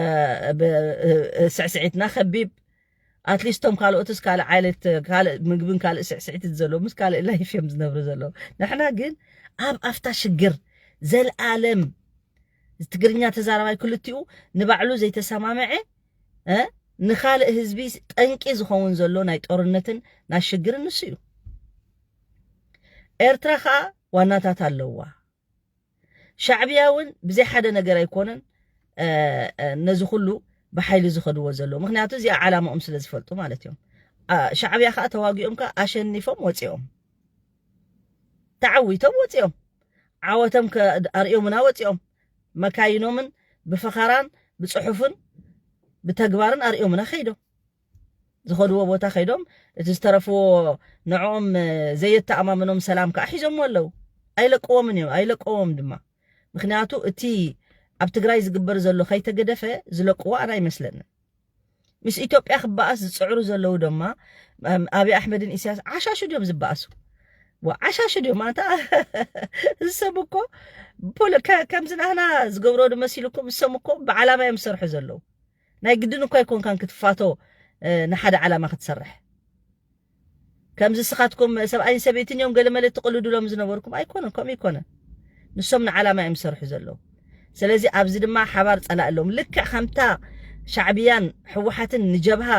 ብ- እ፣ ስዕስዒትና ከቢብ ኣትሊስቶም ካልኦትስ ካልእ ዓይነት ካልእ ምግብን ካልእ ስዕስዒት ዘለዉ ምስ ካልእ ላይፍ እዮም ዝነብሩ ዘለዉ ንሕና ግን ኣብ ኣፍታ ሽግር ዘልኣለም ትግርኛ ተዛራባይ ክልቲኡ ንባዕሉ ዘይተሰማምዐ እ፣ ንኻልእ ህዝቢ ጠንቂ ዝኸውን ዘሎ ናይ ጦርነትን ናይ ሽግርን ንሱ እዩ ኤርትራ ከዓ ዋናታት ኣለዋ ሻዕብያ እውን ብዘይ ሓደ ነገር ኣይኮነን እ፣ እ፣ ነዚ ኩሉ ብሓይሊ ዝኸድዎ ዘለዉ ምክንያቱ እዚኣ ዓላማኦም ስለ ዝፈልጡ ማለት እዮም ኣ፣ ሻዕብያ ከዓ ተዋጊኦም ከዓ ኣሸኒፎም ወፂኦም ተዓዊቶም ወፂኦም ዓወቶም ከ- ኣርእዮምና ወፂኦም መካይኖምን ብፈኸራን ብፅሑፍን ብተግባርን ኣርእዮምና ከይዶም ዝኸድዎ ቦታ ከይዶም እቲ ዝተረፍዎ ንዕኦም እ፣ ዘየተኣማምኖም ሰላም ከዓ ሒዞምዎ ኣለዉ ኣይለቅዎምን እዮም ኣይለቅዎም ድማ ምክንያቱ እቲ ኣብ ትግራይ ዝግበር ዘሎ ከይተገደፈ ዝለቅዎ ኣነ ኣይመስለንን ምስ ኢትዮጵያ ክበኣስ ዝፅዕሩ ዘለዉ ድማ እም፣ ኣብይ ኣሕመድን ኢሳያስ ዓሻሹ ድዮም ዝበኣሱ ዋ ዓሻሹ ድዮም ኣንታ እሰብ እኮ ፖለ- ከ- ከምዚ ናህና ዝገብሮ ዶ መሲልኩም እሶም እኮ ብዓላማ እዮም ዝሰርሑ ዘለዉ ናይ ግድን እኳ ኣይኮንካን ክትፋቶ እ፣ ንሓደ ዓላማ ክትሰርሕ ከምዚ ስኻትኩም ሰብኣይን ሰበይትን እዮም ገለመለ ትቕልዱሎም ዝነበርኩም ኣይኮነን ከምኡ ይኮነን ንሶም ንዓላማ እዮም ዝሰርሑ ዘለዉ ስለዚ ኣብዚ ድማ ሓባር ፀላእ ኣለዎም ልክዕ ከምታ ሻዕብያን ሕወሓትን ንጀብሃ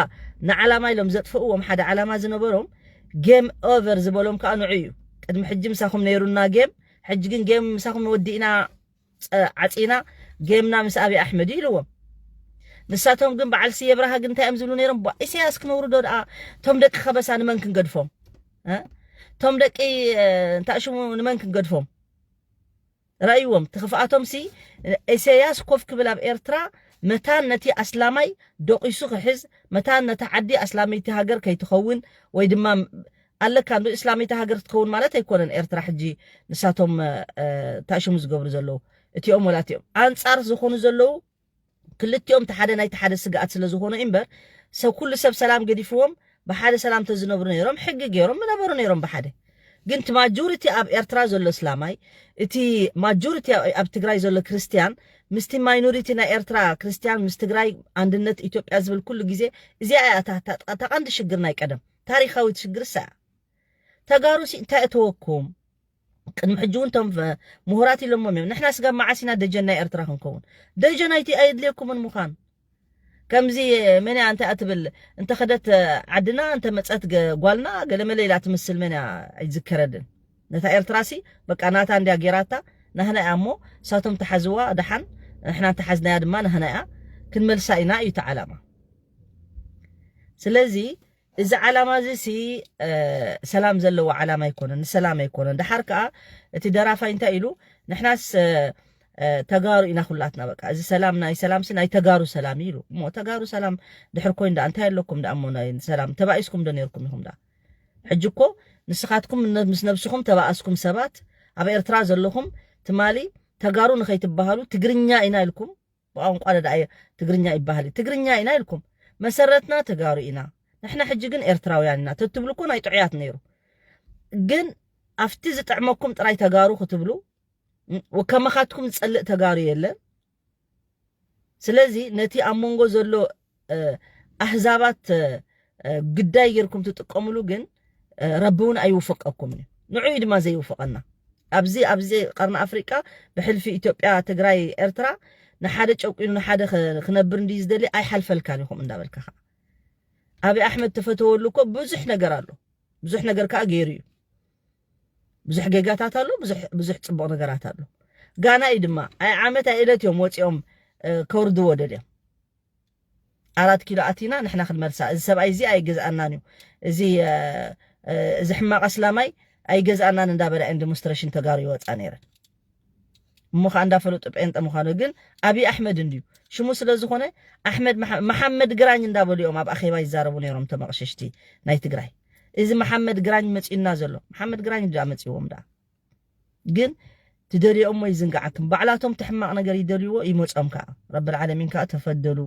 ንዓላማ ኢሎም ዘጥፍእዎም ሓደ ዓላማ ዝነበሮም ጌም ኦቨር ዝበሎም ከዓ ንዑ እዩ ቅድሚ ሕጂ ምሳኹም ነይሩና ጌም ሕጂ ግን ጌም ምሳኹም ወዲእና ዓፂና ጌምና ምስ ኣብይ ኣሕመድ ኢልዎም ንሳቶም ግን በዓል ስየ ብርሃ ግን እንታይ እዮም ዝብሉ ነይሮም ቧ ኢሳያስ ክነውርዶ ደኣ እቶም ደቂ ከበሳ ንመን ክንገድፎም እ? እቶም ደቂ እ፣ እንታይ ሽሙ ንመን ክንገድፎም ረእይዎም እቲ ክፍኣቶም ሲ ኢሳያስ ኮፍ ክብል ኣብ ኤርትራ መታን ነቲ ኣስላማይ ደቂሱ ክሕዝ መታን ነታ ዓዲ ኣስላመይቲ ሃገር ከይትኸውን ወይ ድማ ኣለካ እንዶ እስላመይቲ ሃገር ክትከውን ማለት ኣይኮነን ኤርትራ ሕጂ ንሳቶም እ፣ ታሽሙ ዝገብሩ ዘለዉ እቲኦም ወላ እቲኦም ኣንጻር ዝኾኑ ዘለዉ ክልቲኦም እቲ ሓደ ናይቲ ሓደ ስግኣት ስለ ዝኾኑ እምበር ሰብ ኩሉ ሰብ ሰላም ገዲፍዎም ብሓደ ሰላም ተዝነብሩ ነይሮም ሕጊ ገይሮም ምነበሩ ነይሮም ብሓደ ግን እቲ ማጆሪቲ ኣብ ኤርትራ ዘሎ እስላማይ እቲ ማጆሪቲ ኣብ ትግራይ ዘሎ ክርስትያን ምስቲ ማይኖሪቲ ናይ ኤርትራ ክርስትያን ምስ ትግራይ ኣንድነት ኢትዮጵያ ዝብል ኩሉ ግዜ እዚኣ እያ እታ- እታ እታ ቀንዲ ሽግር ናይ ቀደም ታሪኻዊት ሽግር እሳ እያ ተጋሩ ሲ እንታይ እተወኩም ቅድሚ ሕጂ እውን እቶም ፍ- ምሁራት ኢሎሞም እዮም ንሕና ስጋብ መዓስ ኢና ደጀን ናይ ኤርትራ ክንከውን ደጀን ኣይቲ ኣየድልየኩምን ምዃን ከምዚ መን እያ እንታይ እያ ትብል እንተ ኸደት ዓድና እንተ መፀት ገ- ጓልና ገለመለ ኢላ ትምስል መን እያ ኣይዝከረድን ነታ ኤርትራ ሲ በቃ ናታ እንድያ ጌራታ ናህና እያ እሞ እሳቶም ተሓዝዋ ደሓን ንሕና እንተሓዝናያ ድማ ናህና እያ ክንመልሳ ኢና እዩ እቲ ዓላማ ስለዚ እዚ ዓላማ እዚ ሲ እ፣ ሰላም ዘለዎ ዓላማ ኣይኮነን ንሰላም ኣይኮነን ደሓር ከዓ እቲ ደራፋይ እንታይ ኢሉ ንሕናስ እ፣ እ፣ ተጋሩ ኢና ኩላትና በቃ እዚ ሰላም ናይ ሰላም ሲ ናይ ተጋሩ ሰላም እዩ ኢሉ እሞ ተጋሩ ሰላም ድሕር ኮይን ዳ እንታይ ኣለኩም ዳ እሞ ናይ ሰላም ተባኢስኩም ዶ ነርኩም ኢኹም ዳ ሕጂ እኮ ንስኻትኩም ነ- ምስ ነብስኹም ተባኣስኩም ሰባት ኣብ ኤርትራ ዘለኹም ትማሊ ተጋሩ ንኸይትበሃሉ ትግርኛ ኢና ኢልኩም ብቋንቋ ደኣ ትግርኛ ይበሃል እዩ ትግርኛ ኢና ኢልኩም መሰረትና ተጋሩ ኢና ንሕና ሕጂ ግን ኤርትራውያን ኢና ተትብሉ እኮ ናይ ጥዑያት ነይሩ። ግን ኣብቲ ዝጥዕመኩም ጥራይ ተጋሩ ክትብሉ፣ ከመኻትኩም ዝጸልእ ተጋሩ የለን። ስለዚ ነቲ ኣብ መንጎ ዘሎ ኣህዛባት ግዳይ ጌርኩም ትጥቀምሉ ግን ረቢ እውን ኣይውፈቀኩም እዩ። ንዑ እዩ ድማ ዘይውፈቀና። ኣብዚ ኣብዚ ቀርኒ ኣፍሪቃ ብሕልፊ ኢትዮጵያ፣ ትግራይ፣ ኤርትራ ንሓደ ጨቂኑ ንሓደ ክነብር እንዲ ዝደሊ ኣይሓልፈልካን ኢኹም እንዳበልካ ከዓ ኣብይ ኣሕመድ ተፈተወሉ እኮ ብዙሕ ነገር ኣሎ። ብዙሕ ነገር ከዓ ገይሩ እዩ። ብዙሕ ጌጋታት ኣሎ፣ ብዙሕ ጽቡቕ ነገራት ኣሎ። ጋና እዩ ድማ ኣይ ዓመት ኣይ ዕለት እዮም ወፂኦም ከውርድዎ ደልዮም። ኣራት ኪሎ ኣቲና ንሕና ክንመልሳ፣ እዚ ሰብኣይ እዚ ኣይገዝኣናን እዩ፣ እዚ እዚ ሕማቕ ኣስላማይ ኣይገዝኣናን እንዳበላ እየን ዲሞንስትሬሽን ተጋሩ ይወፃ ነይረን። እሞ ከዓ እንዳፈለጡ ጴንጠ ምዃኑ ግን ኣብይ ኣሕመድ እንድዩ ሽሙ ስለ ዝኾነ ኣሕመድ መሓመድ ግራኝ እንዳበሉ እዮም ኣብ ኣኼባ ይዛረቡ ነይሮም ተመቕሸሽቲ ናይ ትግራይ። እዚ መሓመድ ግራኝ መፂኡና ዘሎ መሓመድ ግራኝ እንዳ መፂዎም ዳ ግን ትደልዮሞ ይዝንጋዓክም። ባዕላቶም ትሕማቕ ነገር ይደልይዎ ይመፆም ከዓ ረብል ዓለሚን ከዓ ተፈደሉ።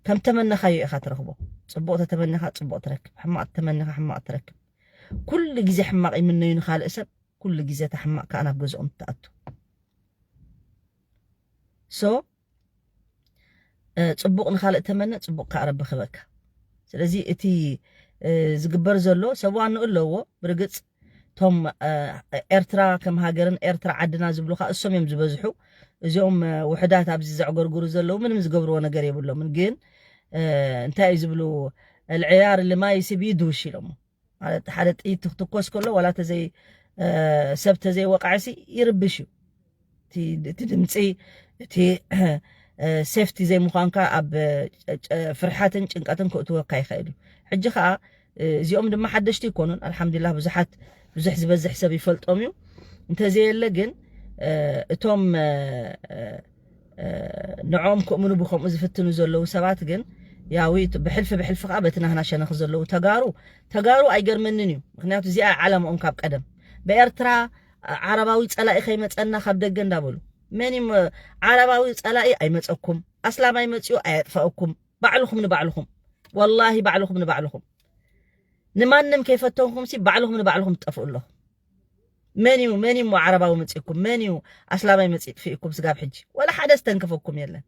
ከም ተመነኻዮ ኢኻ ትረኽቦ። ፅቡቕ ተተመኒኻ ፅቡቕ ትረክብ፣ ሕማቕ ተተመኒኻ ሕማቕ ትረክብ። ኩሉ ግዜ ሕማቕ ይምነዩ ንኻልእ ሰብ፣ ኩሉ ግዜ ተሕማቕ ከዓ ናብ ገዝኦም ትኣቱ። ሶ ፅቡቕ ንኻልእ ተመነ፣ ፅቡቕ ከዓ ረቢ ክበካ። ስለዚ እቲ ዝግበር ዘሎ ሰብ ዋንኡ ኣለዎ። ብርግፅ እቶም ኤርትራ ከም ሃገርን ኤርትራ ዓድና ዝብሉ ከዓ እሶም እዮም ዝበዝሑ። እዚኦም ውሕዳት ኣብዚ ዘዕጎርጉሩ ዘለዉ ምንም ዝገብርዎ ነገር የብሎምን። ግን እንታይ እዩ ዝብሉ፣ العيار اللي ما يسيب يدوش ኢሎሞ። ማለት ሓደ ጥይት ክትኮስ ከሎ ዋላ ተዘይ ሰብ ተዘይወቃዕሲ ይርብሽ እዩ። እቲ ድምፂ እቲ ሴፍቲ ዘይምዃንካ ኣብ ፍርሓትን ጭንቀትን ክእትወካ ይኽእል እዩ። ሕጂ ከዓ እዚኦም ድማ ሓደሽቲ ይኮኑን። ኣልሓምዱሊላህ ብዙሓት ብዙሕ ዝበዝሕ ሰብ ይፈልጦም እዩ። እንተዘየለ ግን እቶም ንዕኦም ክእምኑ ብከምኡ ዝፍትኑ ዘለዉ ሰባት ግን ያው ብሕልፊ ብሕልፊ ከዓ በቲ ናህና ሸነኽ ዘለዉ ተጋሩ ተጋሩ ኣይገርመንን እዩ። ምክንያቱ እዚኣ ዓላማኦም ካብ ቀደም ብኤርትራ ዓረባዊ ፀላኢ ከይመፀና ካብ ደገ እንዳበሉ መን ዓረባዊ ፀላኢ ኣይመፀኩም፣ ኣስላማይ መፅኡ ኣየጥፋእኩም፣ ባዕልኹም ንባዕልኹም ወላሂ ባዕልኹም ንባዕልኹም ንማንም ከይፈተንኩም ሲ ባዕልኹም ንባዕልኹም ትጠፍኡ ኣለኹም። መን እዩ መን እዩ ዓረባዊ መፂእኩም መን እዩ ኣስላማይ መፂእ ጥፊእኩም ስጋብ ሕጂ ወላ ሓደ ዝተንከፈኩም የለን።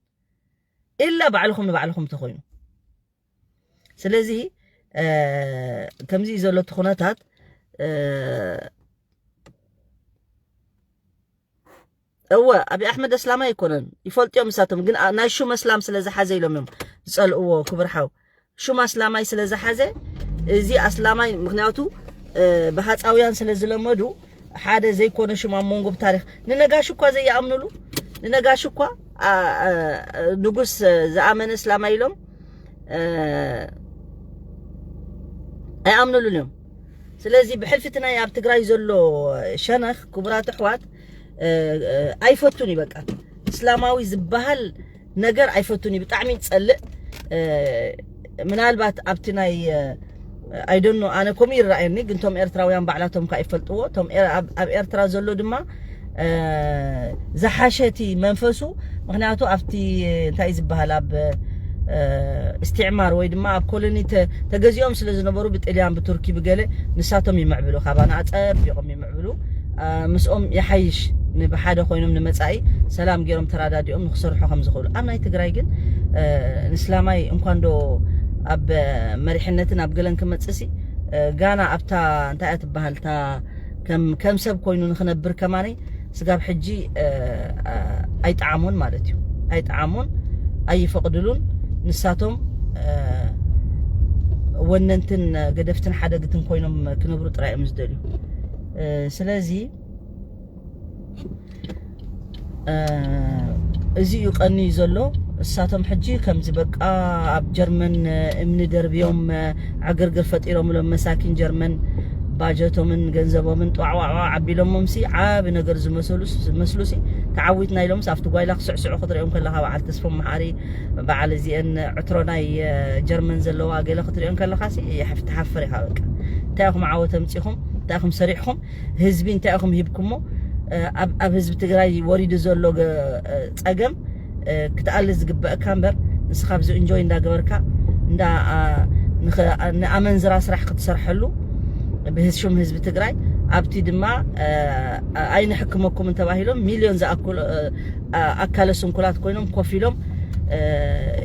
ኢላ ባዕልኹም ንባዕልኹም ተኮይኑ ስለዚ ከምዚ ዘሎ እቲ ኩነታት እወ ኣብይ ኣሕመድ ኣስላማይ ኣይኮነን ይፈልጥዮም ንሳቶም ግን ናይ ሹም ኣስላም ስለ ዝሓዘ ኢሎም እዮም ዝፀልእዎ ክብር ሓው ሹም ኣስላማይ ስለ ዝሓዘ እዚ ኣስላማይ ምክንያቱ ብሃፃውያን ስለ ዝለመዱ ሓደ ዘይኮነ ሽም ኣብ መንጎ ብታሪክ ንነጋሽ እኳ ዘይኣምኑሉ ንነጋሽ እኳ ንጉስ ዝኣመነ እስላማ ኢሎም ኣይኣምኑሉን እዮም። ስለዚ ብሕልፊ እቲ ናይ ኣብ ትግራይ ዘሎ ሸነኽ ክቡራት ኣሕዋት ኣይፈቱን እዩ በቃ እስላማዊ ዝበሃል ነገር ኣይፈቱን እዩ ብጣዕሚ ይፀልእ ምናልባት ኣብቲ ናይ ኣይደኖ ኣነ ከምኡ ይረኣየኒ ግን ቶም ኤርትራውያን ባዕላቶም ከዓ ይፈልጥዎ ቶም ኣብ ኤርትራ ዘሎ ድማ ዝሓሸ እቲ መንፈሱ ምክንያቱ ኣብቲ እንታይ ዝበሃል ኣብ እስትዕማር ወይ ድማ ኣብ ኮሎኒ ተገዚኦም ስለ ዝነበሩ ብጥልያን ብቱርኪ ብገለ ንሳቶም ይምዕብሉ ካባና ኣፀቢቆም ይምዕብሉ ምስኦም ይሓይሽ ንብሓደ ኮይኖም ንመፃኢ ሰላም ገይሮም ተራዳዲኦም ንክሰርሑ ከም ዝኽእሉ ኣብ ናይ ትግራይ ግን ንስላማይ እንኳን ዶ ኣብ መሪሕነትን ኣብ ገለን ክመፅሲ ጋና ኣብታ እንታይ እያ ትበሃል እታ ከም ሰብ ኮይኑ ንክነብር ከማነይ ስጋብ ሕጂ ኣይጠዓሞን ማለት እዩ ኣይጠዓሞን ኣይፈቕድሉን ንሳቶም ወነንትን ገደፍትን ሓደግትን ኮይኖም ክነብሩ ጥራይ እዮም ዝደልዩ ስለዚ እዚ እዩ ቀንዩ ዘሎ እሳቶም ሕጂ ከምዚ በቃ ኣብ ጀርመን እምኒ ደርብዮም ዕግርግር ፈጢሮምሎም መሳኪን ጀርመን ባጀቶምን ገንዘቦምን ጧዕዋዕዋ ዓቢሎሞምሲ ዓቢ ነገር ዝመስሉ ዝመስሉሲ ተዓዊትና ኢሎምስ ኣብቲ ጓይላ ክስዕስዑ ክትሪኦም ከለኻ በዓል ተስፎም መሓሪ በዓል እዚአን ዕትሮ ናይ ጀርመን ዘለዋ ገለ ክትሪኦን ከለኻሲ ትሓፍር ኢኻ በቃ እንታይ ኢኹም ዓወት ኣምፂኹም እንታይ ኢኹም ሰሪሕኹም ህዝቢ እንታይ ኢኹም ሂብኩሞ ኣብ ህዝቢ ትግራይ ወሪዱ ዘሎ ፀገም ክትኣሊ ዝግበአካ እምበር ንስኻ ኣብዚ እንጆይ እንዳገበርካ እንዳ ንኣመንዝራ ስራሕ ክትሰርሐሉ ብህዝሹም ህዝቢ ትግራይ ኣብቲ ድማ ኣይንሕክመኩም እንተባሂሎም ሚልዮን ዝኣክሉ ኣካለ ስንኩላት ኮይኖም ኮፍ ኢሎም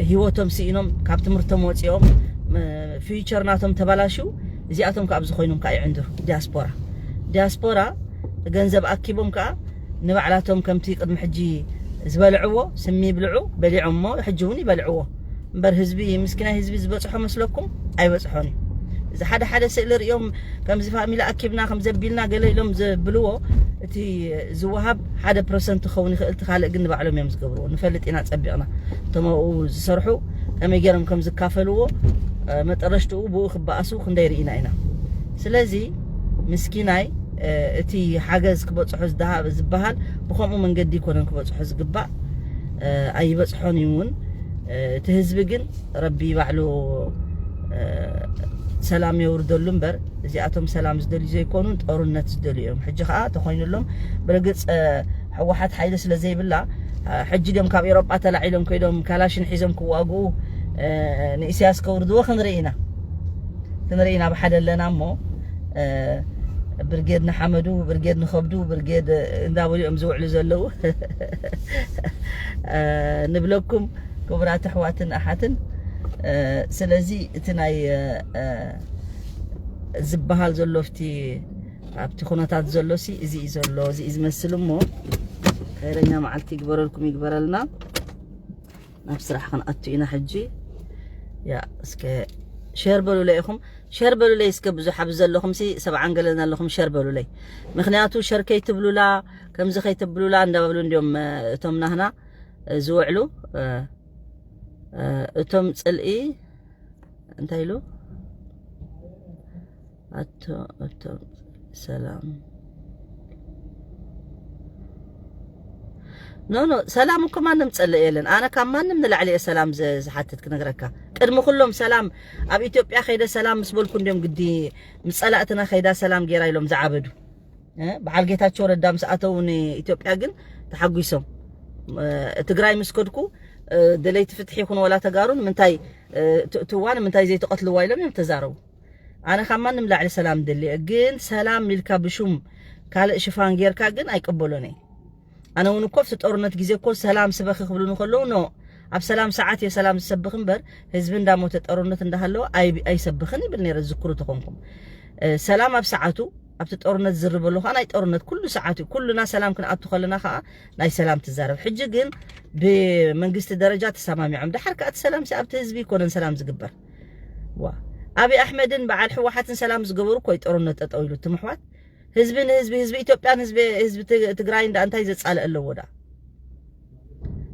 ህይወቶም ስኢኖም ካብ ትምህርቶም ወፂኦም ፊውቸር ናቶም ተባላሽው። እዚኣቶም ካብ ዝኾይኖም ከዓ ይዕንድሩ። ዲያስፖራ ዲያስፖራ ገንዘብ ኣኪቦም ከዓ ንባዕላቶም ከምቲ ቅድሚ ሕጂ ዝበልዕዎ ስሚ ይብልዑ በሊዖም እሞ ሕጂ እውን ይበልዕዎ። እምበር ህዝቢ ምስኪናይ ህዝቢ ዝበፅሖ መስለኩም? ኣይበፅሖን እዩ። እዚ ሓደ ሓደ ስእሊ ሪኦም ከምዚ ፋሚሊ ኣኪብና ከም ዘቢልና ገለ ኢሎም ዝብልዎ እቲ ዝወሃብ ሓደ ፐርሰንት ክኸውን ይኽእል፣ እቲ ካልእ ግን ንባዕሎም እዮም ዝገብርዎ። ንፈልጥ ኢና ፀቢቕና እቶም ኣብኡ ዝሰርሑ ከመይ ገይሮም ከም ዝካፈልዎ መጠረሽትኡ ብኡ ክበኣሱ ክንደይ ርኢና ኢና። ስለዚ ምስኪናይ እቲ ሓገዝ ክበፅሖ ዝበሃል ብከምኡ መንገዲ ይኮነን ክበፅሖ ዝግባእ፣ ኣይበፅሖን እዩ እውን። እቲ ህዝቢ ግን ረቢ ባዕሉ ሰላም የውርደሉ እምበር እዚኣቶም ሰላም ዝደልዩ ዘይኮኑን ጦርነት ዝደልዩ እዮም። ሕጂ ከዓ ተኮይኑሎም ብርግፅ ህወሓት ሓይሊ ስለ ዘይብላ ሕጂ ድም ካብ ኤሮጳ ተላዒሎም ከይዶም ካላሽን ሒዞም ክዋግኡ ንኢሳያስ ከውርድዎ ክንርኢ ኢና። ክንርኢ ኢና ብሓደ ኣለና እሞ ብርጌድ ንሓመዱ ብርጌድ ንኸብዱ ብርጌድ እንዳበሉ እዮም ዝውዕሉ ዘለዉ ንብለኩም ክቡራት ኣሕዋትን ኣሓትን። ስለዚ እቲ ናይ ዝበሃል ዘሎ ኣብቲ ኣብቲ ኩነታት ዘሎ ሲ እዚ እዩ ዘሎ እዚ እዩ ዝመስል እሞ ኸይረኛ መዓልቲ ይግበረልኩም ይግበረልና። ናብ ስራሕ ክንኣቱ ኢና ሕጂ። ያ እስከ ሸር በሉለይ ኢኹም፣ ሸር በሉለይ እስከ ብዙሕ ኣብዚ ዘለኹም ሲ ሰብዓን ገለን ኣለኹም ሸር በሉለይ። ምክንያቱ ሸር ከይትብሉላ ከምዚ ከይትብሉላ እንዳበሉ እንዲዮም እቶም ናህና ዝውዕሉ እቶም ፅልኢ እንታይ ኢሉ ኣቶ ኣቶ ሰላም ኖ ኖ ሰላም እኮ ማንም ጸልእ የለን። ኣነ ካብ ማንም ንላዕሊ እየ ሰላም ዝ- ዝሓትት ክነግረካ። ቅድሚ ኩሎም ሰላም ኣብ ኢትዮጵያ ከይደ ሰላም ምስ በልኩ እንዲዮም ግዲ ምስ ጸላእትና ከይዳ ሰላም ጌራ ኢሎም ዝዓበዱ። እ፣ በዓል ጌታቸው ረዳ ምስ ኣተው ንኢትዮጵያ ግን ተሓጒሶም። እ፣ ትግራይ ምስ ከድኩ እ፣ ደለይቲ ፍትሒ ይኹን ወላ ተጋሩ ንምንታይ እ፣ ትእትዋ ንምንታይ ዘይትቐትልዋ ኢሎም እዮም ተዛረቡ። ኣነ ካብ ማንም ላዕሊ ሰላም ደሊ እየ፣ ግን ሰላም ኢልካ ብሹም ካልእ ሽፋን ጌርካ ግን ኣይቅበሎን እየ። ኣነ እውን እኮ ኣብቲ ጦርነት ግዜ እኮ ሰላም ስበኺ ክብሉኒ ከለዉ ኖ ኣብ ሰላም ሰዓት እየ ሰላም ዝሰብኽ እምበር ህዝቢ እንዳሞተ ጦርነት እንዳሃለወ ኣይ- ኣይሰብኽን ይብል ነይረ ዝዝክሩ ተኾንኩም። እ፣ ሰላም ኣብ ሰዓቱ ኣብቲ ጦርነት ዝርብ ኣለኹ ከዓ ናይ ጦርነት ኩሉ ሰዓት እዩ። ኩሉና ሰላም ክንኣቱ ከለና ከዓ ናይ ሰላም ትዛረብ። ሕጂ ግን ብመንግስቲ ደረጃ ተሰማሚዖም። ደሓር ከዓ እቲ ሰላም ሲ ኣብቲ ህዝቢ ይኮነን ሰላም ዝግበር። ዋ ኣብይ ኣሕመድን በዓል ህወሓትን ሰላም ዝገበሩ እኮ እዩ ጦርነት ጠጠው ኢሉ ትምሕዋት ህዝቢ ንህዝቢ ህዝቢ ኢትዮጵያን ህዝቢ ህዝቢ ት- ትግራይ እንዳ እንታይ ዘጻልእ ኣለዎ ዳ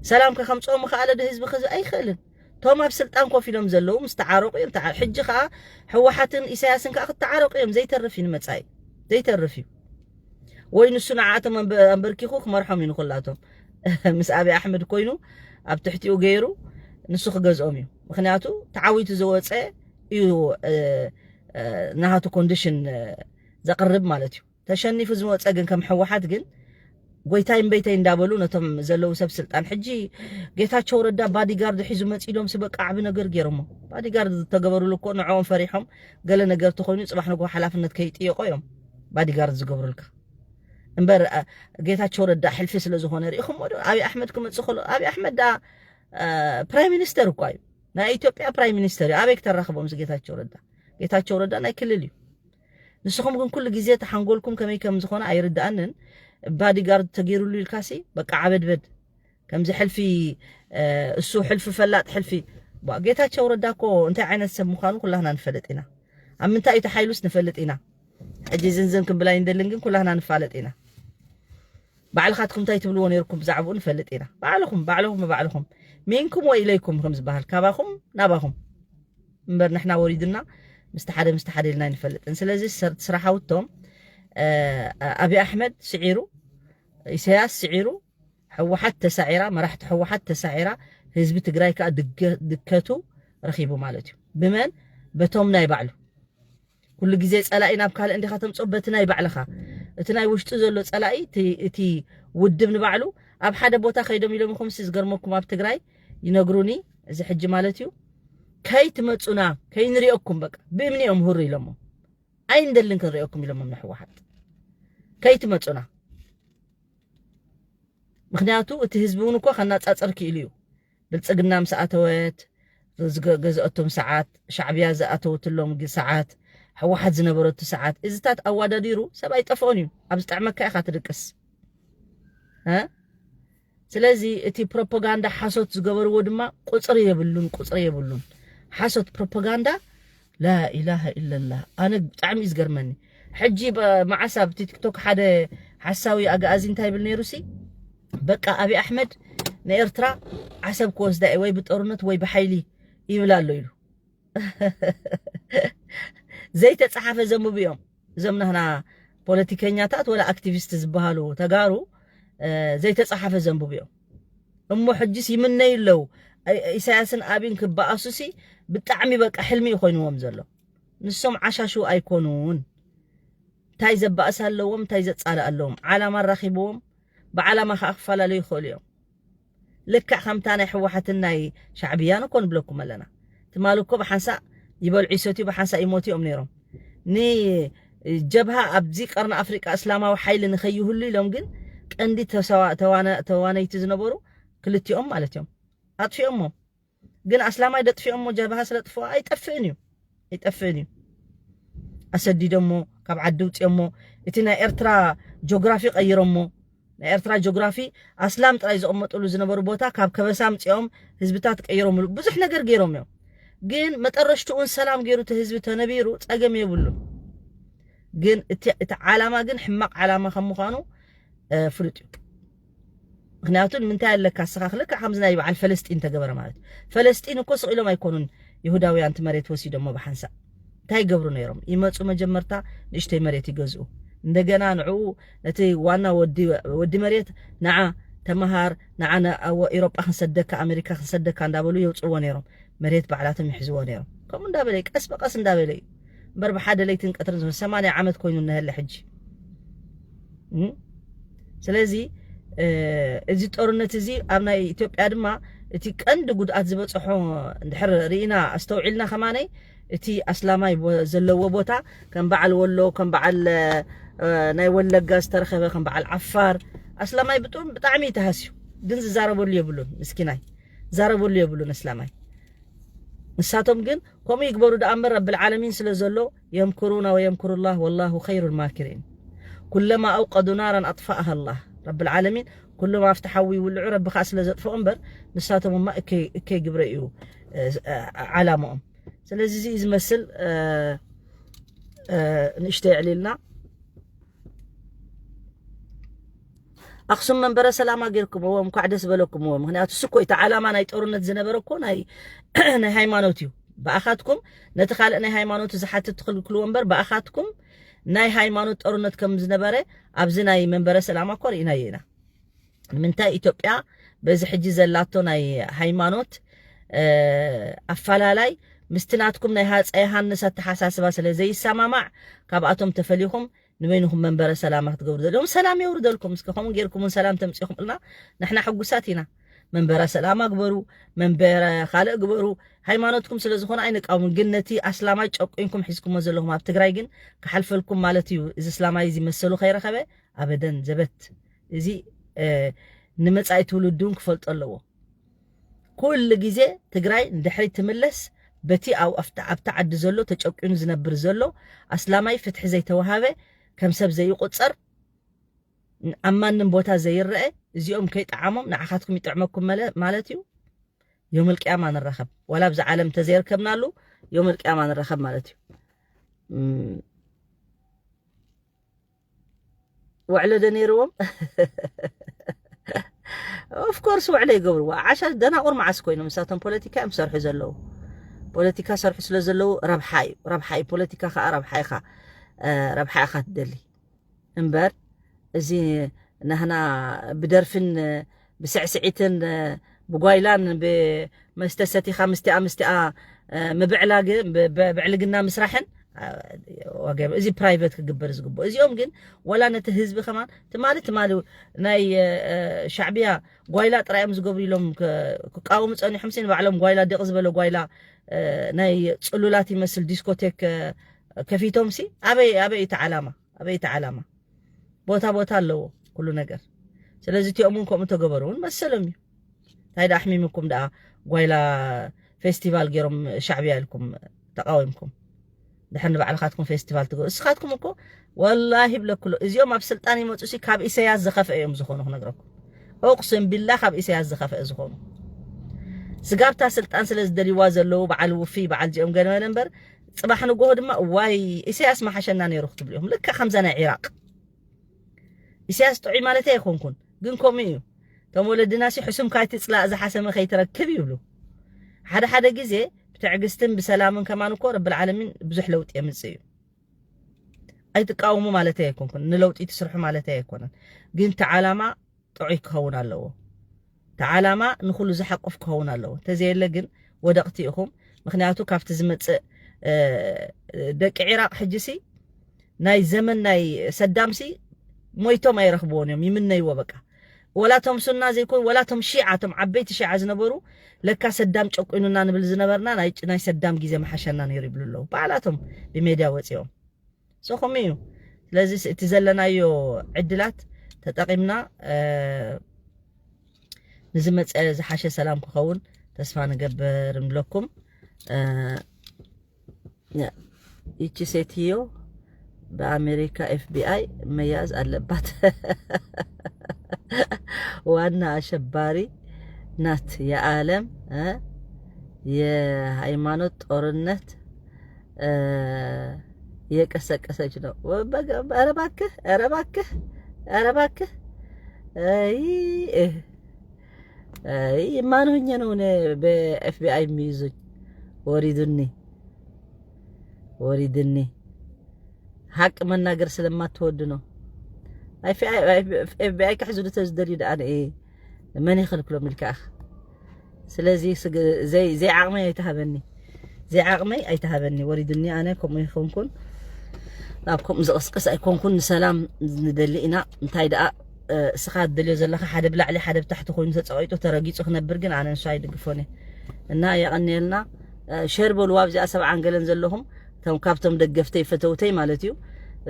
ሰላም ከከምፅኦ ምኽኣለ ዶ ህዝቢ ክህዝቢ ኣይኽእልን። ቶም ኣብ ስልጣን ኮፍ ኢሎም ዘለዉ ምስ ተዓረቁ እዮም ተዓ- ሕጂ ከዓ ህወሓትን ኢሳያስን ከዓ ክተዓረቁ እዮም ዘይተርፍ እዩ ንመፃኢ ዘይተርፍ እዩ። ወይ ንሱ ንዓኣቶም ኣንበ- ኣንበርኪኹ ክመርሖም እዩ ንኩላቶም ምስ ኣብይ ኣሕመድ ኮይኑ ኣብ ትሕቲኡ ገይሩ ንሱ ክገዝኦም እዩ። ምክንያቱ ተዓዊቱ ዝወፀ እዩ እ፣ እ፣ ናሃቱ ኮንዲሽን እ፣ ዘቕርብ ማለት እዩ። ተሸኒፉ ዝወፀ ግን ከም ህወሓት ግን ጎይታይ እምበይተይ እንዳበሉ ነቶም ዘለዉ ሰብ ስልጣን ሕጂ ጌታቸው ረዳ ባዲጋርድ ሒዙ መፂ ኢሎም ሲ በቃ ዓቢ ነገር ገይሮሞ። ባዲጋርድ ዝተገበሩሉ እኮ ንዕኦም ፈሪሖም ገለ ነገር ተኮይኑ ፅባሕ ንግሆ ሓላፍነት ከይጥየቆ እዮም ባዲጋርድ ዝገብሩልካ። እምበር አ፣ ጌታቸው ረዳ ሕልፊ ስለ ዝኾነ ርኢኹሞ ዶ? ኣብይ ኣሕመድ ክመፅእ ከሎ ኣብይ ኣሕመድ ዳ ፕራይም ሚኒስተር እኳ እዩ። ናይ ኢትዮጵያ ፕራይም ሚኒስተር እዩ። ኣበይ ክተራኽቦም ጌታቸው ረዳ? ጌታቸው ረዳ ናይ ክልል እዩ። ንስኹም ግን ኩሉ ግዜ ተሓንጎልኩም ከመይ ከም ዝኾነ ኣይርድኣንን። ባዲጋርድ ተገይሩሉ ኢልካሲ በቃ ዓበድበድ ከምዚ ሕልፊ እ፣ እሱ ሕልፊ ፈላጥ ሕልፊ ቧ፣ ጌታቸው ረዳ እኮ እንታይ ዓይነት ሰብ ምዃኑ ኩላህና ንፈልጥ ኢና። ኣብ ምንታይ እዩ ተሓይሉስ ንፈልጥ ኢና። ሕጂ ዝንዝን ክብል ኣይንደልን ግን ኩላህና ንፋለጥ ኢና። ባዕልኻትኩም እንታይ ትብልዎ ነይርኩም ብዛዕባኡ ንፈልጥ ኢና። ባዕልኹም ባዕልኹም ባዕልኹም ሚንኩም ወኢለይኩም ከም ዝበሃል ካባኹም ናባኹም እምበር ንሕና ወሪዱና ምስቲ ሓደ ምስቲ ሓደ ኢልና ኣይንፈልጥን። ስለዚ ሰር- ስራሓውቶም እ፣ ኣብይ ኣሕመድ ስዒሩ ኢሳያስ ስዒሩ ህወሓት ተሳዒራ መራሕቲ ህወሓት ተሳዒራ ህዝቢ ትግራይ ከዓ ድገ- ድከቱ ረኺቡ ማለት እዩ። ብመን በቶም ናይ ባዕሉ ኩሉ ግዜ ፀላኢ ናብ ካልእ እንዲኻ ተምፅኦ በቲ ናይ ባዕልኻ እቲ ናይ ውሽጡ ዘሎ ፀላኢ እቲ- እቲ ውድብ ንባዕሉ ኣብ ሓደ ቦታ ከይዶም ኢሎም ይኹምሲ ዝገርመኩም ኣብ ትግራይ ይነግሩኒ እዚ ሕጂ ማለት እዩ ከይትመፁና፣ ከይንሪኦኩም፣ በቃ ብእምኒ እዮም ሁር ኢሎሞም። ኣይንደልን ክንሪኦኩም ኢሎሞም ንሕወሓት። ከይትመፁና። ምክንያቱ እቲ ህዝቢ እውን እኮ ከናፃፅር ክኢሉ እዩ። ብልፅግና ምስ ኣተወት፣ ዝገ-፣ ገዝኦቶም ሰዓት፣ ሻዕብያ ዝኣተወትሎም ግ-፣ ሰዓት፣ ሕወሓት ዝነበረቱ ሰዓት፣ እዚታት ኣዋዳዲሩ ሰብ ኣይጠፍኦን እዩ። ኣብ ዝጠዕመካ ኢኻ ትድቅስ። እ? ስለዚ እቲ ፕሮፓጋንዳ ሓሶት ዝገበርዎ ድማ ቁፅሪ የብሉን፣ ቁፅሪ የብሉን። ሓሶት ፕሮፓጋንዳ ላኢላሃ ኢለላህ። ኣነ ብጣዕሚ እዩ ዝገርመኒ። ሕጂ ብ-፣ መዓስ ኣብቲ ቲክቶክ ሓደ ሓሳዊ ኣግኣዚ እንታይ ይብል ነይሩ ሲ? በቃ ኣብይ ኣሕመድ ንኤርትራ ዓሰብ ክወስዳ እዩ ወይ ብጦርነት ወይ ብሓይሊ ይብል ኣሎ ኢሉ። ዘይተጻሓፈ ዘንብቡ እዮም። እዞም ናህና ፖለቲከኛታት ወላ ኣክቲቪስት ዝበሃሉ ተጋሩ፣ እ፣ ዘይተጻሓፈ ዘንብቡ እዮም። እሞ ሕጂስ ይምነዩ ኣለዉ። እ-፣ ኢሳያስን ኣብይን ክበኣሱ ሲ ብጣዕሚ በቃ ሕልሚ እዩ ኮይንዎም ዘሎ። ንሶም ዓሻሹ ኣይኮኑን። እንታይ ዘባእስ ኣለዎም፣ እንታይ ዘጻልእ ኣለዎም። ዓላማ ኣራኺብዎም፣ ብዓላማ ከኣ ክፈላለዩ ይኽእሉ እዮም። ልክዕ ከምታ ናይ ሕወሓትን ናይ ሻዕብያን እኮ ንብለኩም ኣለና። ትማሊ እኮ ብሓንሳእ ይበልዑ ይሰትዩ፣ ብሓንሳእ ይሞቱ እዮም ነይሮም። ንጀብሃ ኣብዚ ቀርኒ ኣፍሪቃ እስላማዊ ሓይሊ ንኸይህሉ ኢሎም ግን ቀንዲ ተሰዋ-፣ ተዋነ-፣ ተዋነይቲ ዝነበሩ ክልቲኦም ማለት እዮም። ኣጥፊኦሞ። ግን ኣስላማይ ደጥፊኦሞ፣ ጀብሃ ስለ ጥፍኦ ኣይጠፍእን እዩ። ኣይጠፍእን እዩ። ኣሰዲዶሞ፣ ካብ ዓዲ ውፅኦሞ፣ እቲ ናይ ኤርትራ ጆግራፊ ቀይሮሞ። ናይ ኤርትራ ጆግራፊ ኣስላም ጥራይ ዝቕመጥሉ ዝነበሩ ቦታ ካብ ከበሳ ኣምፂኦም ህዝብታት ቀይሮምሉ። ብዙሕ ነገር ገይሮም እዮም። ግን መጠረሽትኡን ሰላም ገይሩ እቲ ህዝቢ ተነቢሩ ጸገም የብሉን። ግን እቲ፣ እቲ ዓላማ ግን ሕማቕ ዓላማ ከም ምዃኑ፣ እ፣ ፍሉጥ እዩ። ምክንያቱ ንምንታይ ኣለካ ንስኻ ክልክዕ ከምዚ ናይ በዓል ፈለስጢን ተገበረ ማለት እዩ። ፈለስጢን እኮ ስቕ ኢሎም ኣይኮኑን ይሁዳውያን እቲ መሬት ወሲዶሞ ብሓንሳእ። እንታይ ይገብሩ ነይሮም? ይመፁ መጀመርታ ንእሽተይ መሬት ይገዝኡ። እንደገና ንዕኡ ነቲ ዋና ወዲ፣ ወዲ መሬት ንዓ ተመሃር፣ ንዓ ን-፣ ኣወ-፣ ኤውሮጳ ክንሰደካ፣ ኣሜሪካ ክንሰደካ እንዳበሉ የውፅዎ ነይሮም። መሬት ባዕላቶም ይሕዝዎ ነይሮም። ከምኡ እንዳበለ እዩ፣ ቀስ ብቐስ እንዳበለ እዩ። እምበር ብሓደ ለይትን ቀትርን ዝሆን ሰማንያ ዓመት ኮይኑ እነሀለ ሕጂ። እም? ስለዚ፣ እ፣ እዚ ጦርነት እዚ ኣብ ናይ ኢትዮጵያ ድማ እቲ ቀንዲ ጉድኣት ዝበፅሖ እንድሕር ርኢና ኣስተውዒልና ከማነይ እቲ ኣስላማይ ቦ-፣ ዘለዎ ቦታ ከም በዓል ወሎ፣ ከም በዓል፣ እ፣ ናይ ወለጋ ዝተረኸበ፣ ከም በዓል ዓፋር፣ ኣስላማይ ብጡም ብጣዕሚ እዩ ተሃስዩ። ግን ዝዛረበሉ የብሉን፣ ምስኪናይ። ዝዛረበሉ የብሉን ኣስላማይ። ንሳቶም ግን ከምኡ ይግበሩ ደኣ እምበር ረብል ዓለሚን ስለ ዘሎ የምኩሩና ወየምኩሩ ላህ ወላሁ ኸይሩል ማኪሪን። ኩለማ ኣውቀዱ ናራን ኣጥፋኣሃ ላህ። ረብል ዓለሚን ኩሎም ኣብቲ ሓዊ ይውልዑ፣ ረቢ ከኣ ስለ ዘጥፍኦ እምበር ንሳቶም እማ እከይ፣ እከይ ግብረ እዩ፣ እ፣ እ፣ ዓላምኦም። ስለዚ እዚ እዩ ዝመስል፣ እ፣ እ፣ ንእሽተይ የዕሊልና። ኣኽሱም መንበረ ሰላማ ጌርኩምዎ፣ እንኳዕ ደስ በለኩምዎ። ምክንያቱ እሱ እኮ እቲ ዓላማ ናይ ጦርነት ዝነበረ እኮ ናይ፣ ናይ ሃይማኖት እዩ። ብኣኻትኩም ነቲ ካልእ ናይ ሃይማኖቱ ዝሓትት ትኽልክልዎ እምበር፣ ብኣኻትኩም ናይ ሃይማኖት ጦርነት ከም ዝነበረ ኣብዚ ናይ መንበረ ሰላማ እኮ ርኢናዮ ኢና። ንምንታይ ኢትዮጵያ በዚ ሕጂ ዘላቶ ናይ ሃይማኖት፣ እ፣ ኣፈላላይ ምስቲ ናትኩም ናይ ሃፀይ ዮሃንስ ኣተሓሳስባ ስለ ዘይሰማማዕ፣ ካብኣቶም ተፈሊኹም ንበይንኹም መንበረ ሰላማ ክትገብሩ ዘለኹም፣ ሰላም የውርደልኩም። እስከ ከምኡ ጌርኩም እውን ሰላም ተምፂኹም እልና ንሕና ሕጉሳት ኢና። መንበረ ሰላማ ግበሩ፣ መንበረ ካልእ ግበሩ። ሃይማኖትኩም ስለ ዝኾነ ኣይንቃወምን፣ ግን ነቲ ኣስላማይ ጨቁንኩም ሒዝኩሞ ዘለኹም ኣብ ትግራይ ግን ክሓልፈልኩም ማለት እዩ። እዚ እስላማይ እዚ መሰሉ ከይረኸበ ኣበደን ዘበት። እዚ፣ እ፣ ንመጻኢ ትውልዲ እውን ክፈልጦ ኣለዎ። ኩሉ ግዜ ትግራይ ንድሕሪት ትምለስ በቲ ኣብ፣ ኣብታ፣ ኣብታ ዓዲ ዘሎ ተጨቂኑ ዝነብር ዘሎ ኣስላማይ ፍትሒ ዘይተዋሃበ፣ ከም ሰብ ዘይቁጸር፣ ኣብ ማንም ቦታ ዘይረአ፣ እዚኦም ከይጠዓሞም ንዓኻትኩም ይጥዕመኩም መለ-፣ ማለት እዩ። ዮመል ቅያማ ንራኸብ። ዋላ ኣብዚ ዓለም እንተዘይርከብናሉ ዮመል ቅያማ ንራኸብ ማለት እዩ። እም፣ ውዕሎ ዶ ነይርዎም? ኦፍ ኮርስ ውዕሎ ይገብርዎ። ዓሻ ደናቑር መዓስ ኮይኖም ንሳቶም ፖለቲካ እዮም ዝሰርሑ ዘለዉ። ፖለቲካ ሰርሑ ስለ ዘለዉ ረብሓ እዩ። ረብሓ እዩ። ፖለቲካ ከዓ ረብሓ ኢኻ፣ እ፣ ረብሓ ኢኻ ትደሊ። እምበር እዚ ናህና ብደርፍን ብስዕስዒትን ብጓይላን ብመስተ ሰቲኻ ምስቲኣ ምስቲኣ፣ እ፣ ምብዕላግ፣ ብ-፣ ብ-፣ ብዕልግና ምስራሕን ወገብ እዚ ፕራይቨት ክግበር ዝግብኦ። እዚኦም ግን ወላ ነቲ ህዝቢ ከማን ትማሊ ትማሊ ናይ ሻዕብያ ጓይላ ጥራዮም ዝገብሩ ኢሎም ክቃወሙ ጸኒሖም ሲ ንባዕሎም ጓይላ ደቕ ዝበለ ጓይላ ናይ ጽሉላት ይመስል ዲስኮቴክ ከፊቶም ሲ ኣበይ ኣበይ እቲ ዓላማ ኣበይ እቲ ዓላማ? ቦታ ቦታ ኣለዎ ኩሉ ነገር። ስለዚ እቲኦም እውን ከምኡ ተገበሩ እውን መሰሎም እዩ። እንታይ ደኣ ኣሕሚምኩም ደኣ ጓይላ ፌስቲቫል ገይሮም ሻዕብያ ኢልኩም ተቃዊምኩም ድሕር ንባዕልኻትኩም ፌስቲቫል ትገ እስኻትኩም እኮ ወላሂ ብለክሎ እዚኦም ኣብ ስልጣን ይመፁ ሲ ካብ ኢሰያስ ዝኸፍአ እዮም ዝኾኑ ክነግረኩም። ኡቅስም ቢላ ካብ ኢሰያስ ዝኸፍአ ዝኾኑ ስጋብታ ስልጣን ስለ ዝደልይዋ ዘለዉ በዓል ውፊ በዓል ዚኦም ገለመለ እምበር ጽባሕ ንጎሆ ድማ ዋይ ኢሰያስ መሓሸና ነይሩ ክትብሉ ኢኹም። ልካ ከምዛ ናይ ዒራቅ ኢሰያስ ጥዑይ ማለት ኣይኮንኩን ግን ከምኡ እዩ። እቶም ወለድና ሲ ሕሱም ካይቲ ጽላእ ዝሓሰመ ከይትረክብ ይብሉ። ሓደ ሓደ ግዜ ብትዕግስትን ብሰላምን ከማን እኮ ረብል ዓለሚን ብዙሕ ለውጢ የምጽእ እዩ። ኣይትቃወሙ ማለት ኣይኮንኩን፣ ንለውጢ ትስርሑ ማለት ኣይኮነን። ግን እቲ ዓላማ ጥዑይ ክኸውን ኣለዎ። እቲ ዓላማ ንኹሉ ዝሓቁፍ ክኸውን ኣለዎ። እንተዘየለ ግን ወደቕቲ ኢኹም። ምክንያቱ ካብቲ ዝመጽእ ደቂ ዒራቅ ሕጂ ሲ ናይ ዘመን ናይ ሰዳም ሲ ሞይቶም ኣይረኽብዎን እዮም ይምነይዎ በቃ። ወላ ቶም ሱና ዘይኮኑ ወላ ቶም ሺዓ ቶም ዓበይቲ ሺዓ ዝነበሩ ለካ ሰዳም ጨቁኑና ንብል ዝነበርና ናይ ሰዳም ግዜ መሓሸና ነይሩ ይብሉ ኣለዉ ባዕላቶም ብሜድያ ወፂኦም። ሶኹም እዩ። ስለዚ እቲ ዘለናዮ ዕድላት ተጠቂምና ንዝመፀ ዝሓሸ ሰላም ክኸውን ተስፋ ንገብር ንብለኩም። ይቺ ሴትዮ በአሜሪካ ኤፍቢአይ መያዝ አለባት። ዋና አሸባሪ ናት። የዓለም የሃይማኖት ጦርነት እየቀሰቀሰች ነው። ኧረ እባክህ ኧረ እባክህ ኧረ እባክህ። ማን ሆኜ ነው እኔ በኤፍቢአይ የሚይዙኝ? ወሪዱኒ ወሪድኒ። ሀቅ መናገር ስለማትወድ ነው። ኤፍቢአይ ክሕዙ ተዝደልዩ ደኣ መን ይኸልክሎም ኢልካ ኣኽ። ስለዚ ዘይዓቕመይ ኣይተሃበኒ ዘይዓቕመይ ኣይተሃበኒ ወሪድኒ። ኣነ ከምኡ ይኮንኩን ናብ ከምኡ ዝቕስቅስ ኣይኮንኩን። ንሰላም ንደሊ ኢና። እንታይ ደኣ እስኻ ትደልዮ ዘለኻ ሓደ ብላዕሊ ሓደ ብታሕቲ ኮይኑ ተፀቂጡ ተረጊፁ ክነብር ግን ኣነ ንሱ ኣይድግፎን እየ። እና የቐንየልና። ሸር በልዋ ኣብዚኣ ሰብዓን ገለን ዘለኹም እቶም ካብቶም ደገፍተይ ፈተውተይ ማለት እዩ።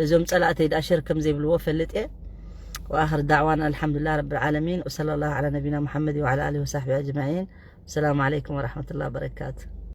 እዞም ፀላእተይ ደኣ ሸር ከም ዘይብልዎ ፈልጥ እየ። ወኣኽር ዳዕዋና ኣልሓምዱሊላህ ረብል ዓለሚን ወሰለ ላሁ ዓላ ነቢና ሙሓመድ ወዓላ ኣሊሂ ወሳሕቢ ኣጅማዒን። ሰላም ዓለይኩም ወረሕመቱላህ ወበረካቱ።